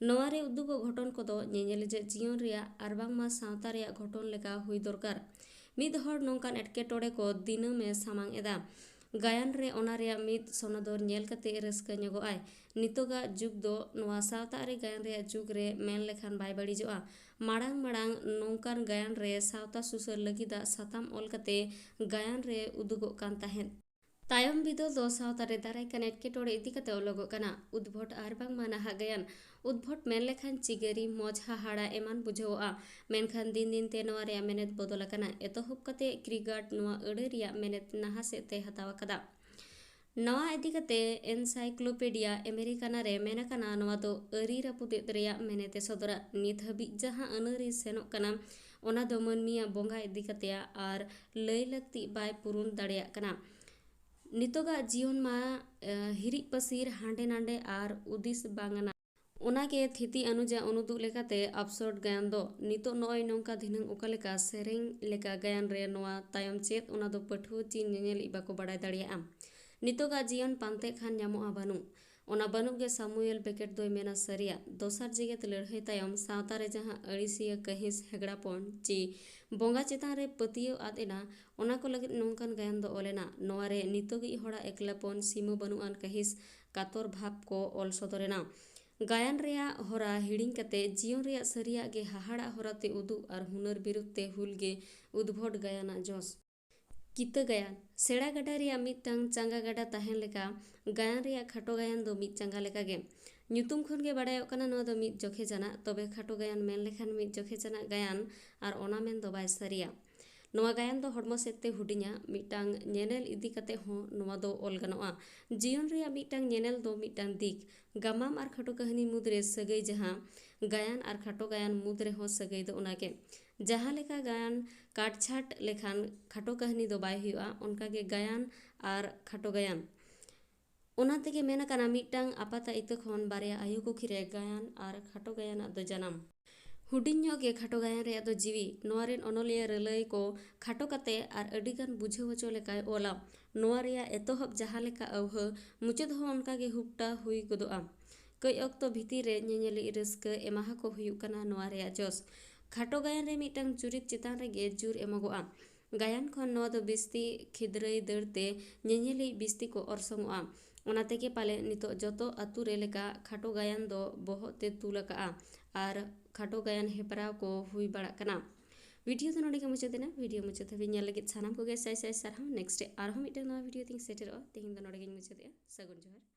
ᱱᱚᱣᱟ ᱨᱮ ᱩᱫᱩᱜᱚᱜ ᱜᱷᱚᱴᱚᱱ ᱠᱚᱫᱚ ᱧᱮᱧᱮᱞᱤᱡᱟᱜ ᱡᱤᱭᱚᱱ ᱨᱮᱭᱟᱜ ᱟᱨ ᱵᱟᱝᱢᱟ ᱥᱟᱶᱛᱟ ᱨᱮᱭᱟᱜ ᱜᱷᱚᱴᱚᱱ ᱞᱮᱠᱟ ᱦᱩᱭ ᱫᱚᱨᱠᱟᱨ᱾ ᱢᱤᱫ ᱦᱚᱲ ᱱᱚᱝᱠᱟᱱ ᱮᱴᱠᱮᱴᱚᱬᱮ ᱠᱚ ᱫᱤᱱᱟᱹᱢ ᱮ ᱥᱟᱢᱟᱝ ᱮᱫᱟ᱾ ᱜᱟᱭᱟᱱ ᱨᱮ ᱚᱱᱟ ᱨᱮᱭᱟᱜ ᱢᱤᱫ ᱥᱚᱱᱚᱫᱚᱨ ᱧᱮᱞ ᱠᱟᱛᱮ ᱨᱟᱹᱥᱠᱟᱹ ᱧᱚᱜᱚᱜ ᱟᱭ᱾ ᱱᱤᱛᱚᱜᱟᱜ ᱡᱩᱜᱽ ᱫᱚ ᱱᱚᱣᱟ ᱥᱟᱶᱛᱟ ᱟᱹᱨᱤ ᱜᱟᱭᱟᱱ ᱨᱮᱭᱟᱜ ᱡᱩᱜᱽ ᱨᱮ ᱢᱮᱱ ᱞᱮᱠᱷᱟᱱ ᱵᱟᱭ ᱵᱟᱹᱲᱤᱡᱚᱜᱼᱟ᱾ ᱢᱟᱲᱟᱝ ᱢᱟᱲᱟᱝ ᱱᱚᱝᱠᱟᱱ ᱜᱟᱭᱟᱱ ᱨᱮ ᱥᱟᱶᱛᱟ ᱥᱩᱥᱟᱹᱨ ᱞᱟᱹᱜᱤᱫᱟᱜ ᱥᱟᱛᱟᱢ ᱚᱞ ᱠᱟᱛᱮ ᱜᱟᱭᱟᱱ ᱨᱮ ᱩᱫᱩᱜᱚᱜ ᱠᱟᱱ ᱛᱟᱦᱮᱸᱫ᱾ ᱛᱟᱭᱚᱢ ᱵᱤᱫᱟᱹᱞ ᱫᱚ ᱥᱟᱶᱛᱟ ᱨᱮ ᱫᱟᱨᱟᱭ ᱠᱟᱱ ᱮᱴᱠᱮᱴᱚᱬᱮ ᱤᱫᱤ ᱠᱟᱛᱮ ᱚᱞᱚᱜᱚᱜ ᱠᱟᱱᱟ᱾ ᱩᱫᱵᱷᱚᱴ ᱟᱨ ᱵᱟᱝᱢᱟ ᱱᱟᱦᱟᱜ ᱜᱟᱭᱟᱱ᱾ ᱩᱫᱵᱷᱚᱴ ᱢᱮᱱ ᱞᱮᱠᱷᱟᱱ ᱪᱤᱜᱟᱹᱨᱤ, ᱢᱚᱡᱽ, ᱦᱟᱦᱟᱲᱟ ᱮᱢᱟᱱ ᱵᱩᱡᱷᱟᱹᱣᱚᱜᱼᱟ᱾ ᱢᱮᱱᱠᱷᱟᱱ ᱫᱤᱱ ᱫᱤᱱ ᱛᱮ ᱱᱚᱣᱟ ᱨᱮᱭᱟᱜ ᱢᱮᱱᱮᱛ ᱵᱚᱫᱚᱞ ᱟᱠᱟᱱᱟ᱾ ᱮᱛᱚᱦᱚᱵ ᱠᱟᱛᱮ ᱠᱨᱤᱜᱟᱨᱰ ᱱᱚᱣᱟ ᱟᱹᱲᱟᱹ ᱨᱮᱭᱟᱜ ᱢᱮᱱᱮᱛ ᱱᱟᱦᱟ ᱥᱮᱫ ᱛᱮ ᱦᱟᱛᱟᱣ ᱟᱠᱟᱫᱟ᱾ ᱱᱚᱣᱟ ᱤᱫᱤ ᱠᱟᱛᱮ ᱮᱱᱥᱟᱭᱠᱞᱳᱯᱮᱰᱤᱭᱟ ᱟᱢᱮᱨᱤᱠᱟᱱᱟ ᱨᱮ ᱢᱮᱱ ᱟᱠᱟᱱᱟ, ᱱᱚᱣᱟ ᱫᱚ ᱟᱹᱨᱤ ᱨᱟᱹᱯᱩᱫᱮᱫ ᱨᱮᱭᱟᱜ ᱢᱮᱱᱮᱛ ᱮ ᱥᱚᱫᱚᱨᱟ᱾ ᱱᱤᱛ ᱦᱟᱹᱵᱤᱡ ᱡᱟᱦᱟᱸ ᱟᱹᱱᱟᱹᱨᱤ ᱥᱮᱱᱚᱜ ᱠᱟᱱᱟ, ᱚᱱᱟ ᱫᱚ ᱢᱟᱹᱱᱢᱤᱭᱟᱜ ᱵᱚᱸᱜᱟ ᱤᱫᱤ ᱠᱟᱛᱮᱭᱟ ᱟᱨ ᱞᱟᱹᱭ ᱞᱟᱹᱠᱛᱤ ᱵᱟᱭ ᱯᱩᱨᱩᱱ ᱫᱟᱲᱮᱭᱟᱜ ᱠᱟᱱᱟ᱾ ᱱᱤᱛᱚᱜᱟᱜ ᱡᱤᱭᱚᱱ ᱢᱟ, ᱮ, ᱦᱤᱨᱤᱡ ᱯᱟᱹᱥᱤᱨ ᱦᱟᱸᱰᱮ ᱱᱟᱸᱰᱮ ᱟᱨ ᱩᱫᱤᱥ ᱵᱟᱝ ᱟᱱᱟᱜ᱾ ᱚᱱᱟᱜᱮ ᱛᱷᱤᱛᱤ ᱟᱱᱩᱡᱟ ᱚᱱᱩᱫᱩᱜ ᱞᱮᱠᱟᱛᱮ ᱟᱵᱥᱚᱨᱰ ᱜᱟᱭᱟᱱ ᱫᱚ᱾ ᱱᱤᱛᱚᱜ ᱱᱚᱜᱼᱚᱭ ᱱᱚᱝᱠᱟ ᱫᱷᱤᱱᱟᱹᱝ ᱚᱠᱟ ᱞᱮᱠᱟ ᱥᱮᱨᱮᱧ ᱞᱮᱠᱟ ᱜᱟᱭᱟᱱ ᱨᱮ ᱱᱚᱣᱟ ᱛᱟᱭᱚᱢ ᱪᱮᱫ, ᱚᱱᱟ ᱫᱚ ᱯᱟᱹᱴᱷᱩᱣᱟᱹ ᱪᱤᱱ ᱧᱮᱧᱮᱞᱤᱡ ᱵᱟᱠᱚ ᱵᱟᱲᱟᱭ ᱫᱟᱲᱮᱭᱟᱜᱼᱟ᱾ ᱱᱤᱛᱚᱜᱟᱜ ᱡᱤᱭᱚᱱ ᱯᱟᱱᱛᱮᱜ ᱠᱷᱟᱱ ᱧᱟᱢᱚᱜᱼᱟ ᱵᱟᱹᱱᱩᱜ᱾ ᱚᱱᱟ ᱵᱟᱹᱱᱩᱜ ᱜᱮ ᱥᱟᱢᱩᱭᱮᱞ ᱵᱮᱠᱮᱴ ᱫᱚᱭ ᱢᱮᱱᱟ ᱥᱟᱹᱨᱤᱭᱟᱜ᱾ ᱫᱚᱥᱟᱨ ᱡᱮᱜᱮᱛ ᱞᱟᱹᱲᱦᱟᱹᱭ ᱛᱟᱭᱚᱢ ᱥᱟᱶᱛᱟ ᱨᱮ ᱡᱟᱦᱟᱸ ᱟᱹᱲᱤᱥᱤᱭᱟᱹ ᱠᱟᱹᱦᱤᱥ ᱦᱮᱜᱲᱟᱯᱚᱱ ᱪᱮ ᱵᱚᱸᱜᱟ ᱪᱮᱛᱟᱱ ᱨᱮ ᱯᱟᱹᱛᱭᱟᱹᱣ ᱟᱫ ᱮᱱᱟ, ᱚᱱᱟ ᱠᱚ ᱞᱟᱹᱜᱤᱫ ᱱᱚᱝᱠᱟᱱ ᱜᱟᱭᱟᱱ ᱫᱚ ᱚᱞ ᱮᱱᱟ᱾ ᱱᱚᱣᱟ ᱨᱮ ᱱᱤᱛᱚᱜᱤᱡ ᱦᱚᱲᱟᱜ ᱮᱠᱞᱟᱯᱚᱱ, ᱥᱤᱢᱟᱹ ᱵᱟᱹᱱᱩᱜ ᱟᱱ ᱠᱟᱹᱦᱤᱥ, ᱠᱟᱛᱚᱨ ᱵᱷᱟᱵᱽ ᱠᱚ ᱚᱞ ᱥᱚᱫᱚᱨ ᱮᱱᱟ᱾ ᱜᱟᱭᱟᱱ ᱨᱮᱭᱟᱜ ᱦᱚᱨᱟ ᱦᱤᱲᱤᱧ ᱠᱟᱛᱮ ᱡᱤᱭᱚᱱ ᱨᱮᱭᱟᱜ ᱥᱟᱹᱨᱤᱭᱟᱜ ᱜᱮ ᱦᱟᱦᱟᱲᱟᱜ ᱦᱚᱨᱟᱛᱮ ᱩᱫᱩᱜ ᱟᱨ ᱦᱩᱱᱟᱹᱨ ᱵᱤᱨᱩᱫᱷ ᱛᱮ ᱦᱩᱞ ᱜᱮ ᱩᱫᱵᱷᱚᱴ ᱜᱟᱭᱟᱱᱟᱜ ᱡᱚᱥ᱾ ᱠᱤᱛᱟᱹ ᱜᱟᱭᱟᱱ᱾ ᱥᱮᱬᱟ ᱜᱟᱰᱟ ᱨᱮᱭᱟᱜ ᱢᱤᱫᱴᱟᱝ ᱪᱟᱸᱜᱟ ᱜᱟᱰᱟ ᱛᱟᱦᱮᱱ ᱞᱮᱠᱟ, ᱜᱟᱭᱟᱱ ᱨᱮᱭᱟᱜ ᱠᱷᱟᱴᱚ ᱜᱟᱭᱟᱱ ᱫᱚ ᱢᱤᱫ ᱪᱟᱸᱜᱟ ᱞᱮᱠᱟᱜᱮ᱾ ᱧᱩᱛᱩᱢ ᱠᱷᱚᱱ ᱜᱮ ᱵᱟᱲᱟᱭᱚᱜ ᱠᱟᱱᱟ, ᱱᱚᱣᱟ ᱫᱚ ᱢᱤᱫ ᱡᱚᱠᱷᱮᱡᱟᱱᱟᱜ᱾ ᱛᱚᱵᱮ ᱠᱷᱟᱴᱚ ᱜᱟᱭᱟᱱ ᱢᱮᱱ ᱞᱮᱠᱷᱟᱱ ᱢᱤᱫ ᱡᱚᱠᱷᱮᱡᱟᱱᱟᱜ ᱜᱟᱭᱟᱱ, ᱟᱨ ᱚᱱᱟ ᱢᱮᱱ ᱫᱚ ᱵᱟᱭ ᱥᱟᱹᱨᱤᱭᱟ᱾ ᱱᱚᱣᱟ ᱜᱟᱭᱟᱱ ᱫᱚ ᱦᱚᱲᱢᱚ ᱥᱮᱫ ᱛᱮ ᱦᱩᱰᱤᱧᱟ᱾ ᱢᱤᱫᱴᱟᱝ ᱧᱮᱱᱮᱞ ᱤᱫᱤ ᱠᱟᱛᱮ ᱦᱚᱸ ᱱᱚᱣᱟ ᱫᱚ ᱚᱞ ᱜᱟᱱᱚᱜᱼᱟ᱾ ᱡᱤᱭᱚᱱ ᱨᱮᱭᱟᱜ ᱢᱤᱫᱴᱟᱝ ᱧᱮᱱᱮᱞ ᱫᱚ ᱢᱤᱫᱴᱟᱝ ᱫᱤᱠ᱾ ᱜᱟᱢᱟᱢ ᱟᱨ ᱠᱷᱟᱴᱚ ᱠᱟᱹᱦᱱᱤ ᱢᱩᱫᱽᱨᱮ ᱥᱟᱹᱜᱟᱹᱭ ᱡᱟᱦᱟᱸ, ᱜᱟᱭᱟᱱ ᱟᱨ ᱠᱷᱟᱴᱚ ᱜᱟᱭᱟᱱ ᱢᱩᱫᱽ ᱨᱮᱦᱚᱸ ᱥᱟᱹᱜᱟᱹᱭ ᱫᱚ ᱚᱱᱟᱜᱮ᱾ ᱡᱟᱦᱟᱸ ᱞᱮᱠᱟ ᱜᱟᱭᱟᱱ ᱠᱟᱴᱪᱷᱟᱴ ᱞᱮᱠᱷᱟᱱ ᱠᱷᱟᱴᱚ ᱠᱟᱹᱦᱱᱤ ᱫᱚ ᱵᱟᱭ ᱦᱩᱭᱩᱜᱼᱟ, ᱚᱱᱠᱟᱜᱮ ᱜᱟᱭᱟᱱ ᱟᱨ ᱠᱷᱟᱴᱚ ᱜᱟᱭᱟᱱ᱾ ᱚᱱᱟ ᱛᱮᱜᱮ ᱢᱮᱱ ᱟᱠᱟᱱᱟ, ᱢᱤᱫᱴᱟᱝ ᱟᱯᱟᱛᱟᱜ ᱤᱛᱟᱹ ᱠᱷᱚᱱ ᱵᱟᱨᱭᱟ ᱟᱭᱳ ᱠᱩᱠᱷᱤ ᱨᱮ ᱜᱟᱭᱟᱱ ᱟᱨ ᱠᱷᱟᱴᱚ ᱜᱟᱭᱟᱱᱟᱜ ᱫᱚ ᱡᱟᱱᱟᱢ᱾ ᱦᱩᱰᱤᱧ ᱧᱚᱜ ᱜᱮ ᱠᱷᱟᱴᱚ ᱜᱟᱭᱟᱱ ᱨᱮᱭᱟᱜ ᱫᱚ ᱡᱤᱣᱤ᱾ ᱱᱚᱣᱟ ᱨᱮᱱ ᱚᱱᱚᱞᱤᱭᱟᱹ ᱨᱟᱹᱞᱟᱹᱭ ᱠᱚ ᱠᱷᱟᱴᱚ ᱠᱟᱛᱮ ᱟᱨ ᱟᱹᱰᱤ ᱜᱟᱱ ᱵᱩᱡᱷᱟᱹᱣ ᱦᱚᱪᱚ ᱞᱮᱠᱟᱭ ᱚᱞᱟ᱾ ᱱᱚᱣᱟ ᱨᱮᱭᱟᱜ ᱮᱛᱚᱦᱚᱵ ᱡᱟᱦᱟᱸ ᱞᱮᱠᱟ ᱟᱹᱣᱦᱟᱹ, ᱢᱩᱪᱟᱹᱫ ᱦᱚᱸ ᱚᱱᱠᱟ ᱜᱮ ᱦᱩᱠᱴᱟ ᱦᱩᱭ ᱜᱚᱫᱚᱜᱼᱟ᱾ ᱠᱟᱹᱡ ᱚᱠᱛᱚ ᱵᱷᱤᱛᱤᱨ ᱨᱮ ᱧᱮᱧᱮᱞᱤᱡ ᱨᱟᱹᱥᱠᱟᱹ ᱮᱢᱟᱦᱟ ᱠᱚ ᱦᱩᱭᱩᱜ ᱠᱟᱱᱟ ᱱᱚᱣᱟ ᱨᱮᱭᱟᱜ ᱡᱚᱥ᱾ ᱠᱷᱟᱴᱚ ᱜᱟᱭᱟᱱ ᱨᱮ ᱢᱤᱫᱴᱟᱝ ᱪᱩᱨᱤᱛ ᱪᱮᱛᱟᱱ ᱨᱮᱜᱮ ᱡᱳᱨ ᱮᱢᱚᱜᱚᱜᱼᱟ᱾ ᱜᱟᱭᱟᱱ ᱠᱷᱚᱱ ᱱᱚᱣᱟ ᱫᱚ ᱵᱤᱥᱛᱤ ᱠᱷᱤᱫᱽᱨᱟᱹᱭ ᱫᱟᱹᱲ ᱛᱮ ᱧᱮᱧᱮᱞᱤᱡ ᱵᱤᱥᱛᱤ ᱠᱚ ᱚᱨᱥᱚᱝᱚᱜᱼᱟ᱾ ᱚᱱᱟ ᱛᱮᱜᱮ ᱯᱟᱞᱮ ᱱᱤᱛᱚᱜ ᱡᱚᱛᱚ ᱟᱹᱛᱩ ᱨᱮ ᱞᱮᱠᱟ ᱠᱷᱟᱴᱚ ᱜᱟᱭᱟᱱ ᱫᱚ ᱵᱚᱦᱚᱜ ᱛᱮ ᱛᱩᱞ ᱟᱠᱟᱜᱼᱟ ᱟᱨ ᱠᱷᱟᱴᱚ ᱜᱟᱭᱟᱱ ᱦᱮᱯᱨᱟᱣ ᱠᱚ ᱦᱩᱭ ᱵᱟᱲᱟᱜ ᱠᱟᱱᱟ᱾ ᱵᱷᱤᱰᱤᱭᱳ ᱫᱚ ᱱᱚᱰᱮ ᱜᱮ ᱢᱩᱪᱟᱹᱫ ᱮᱱᱟ᱾ ᱵᱷᱤᱰᱤᱭᱳ ᱢᱩᱪᱟᱹᱫ ᱫᱷᱟᱹᱵᱤᱡ ᱧᱮᱞ ᱞᱟᱹᱜᱤᱫ ᱥᱟᱱᱟᱢ ᱠᱚᱜᱮ ᱥᱟᱭ ᱥᱟᱭ ᱥᱟᱨᱦᱟᱣ᱾ ᱱᱮᱠᱥᱴ ᱨᱮ ᱟᱨᱦᱚᱸ ᱢᱤᱫᱴᱟᱝ ᱱᱟᱣᱟ ᱵᱷᱤᱰᱤᱭᱳ ᱛᱤᱧ ᱥᱮᱴᱮᱨᱚᱜᱼᱟ᱾ ᱛᱮᱦᱮᱧ ᱫᱚ ᱱᱚᱰᱮ ᱜᱤᱧ ᱢᱩᱪᱟᱹᱫᱮᱜᱼᱟ᱾ ᱥᱟᱹᱜᱩᱱ ᱡᱚᱦᱟᱨ᱾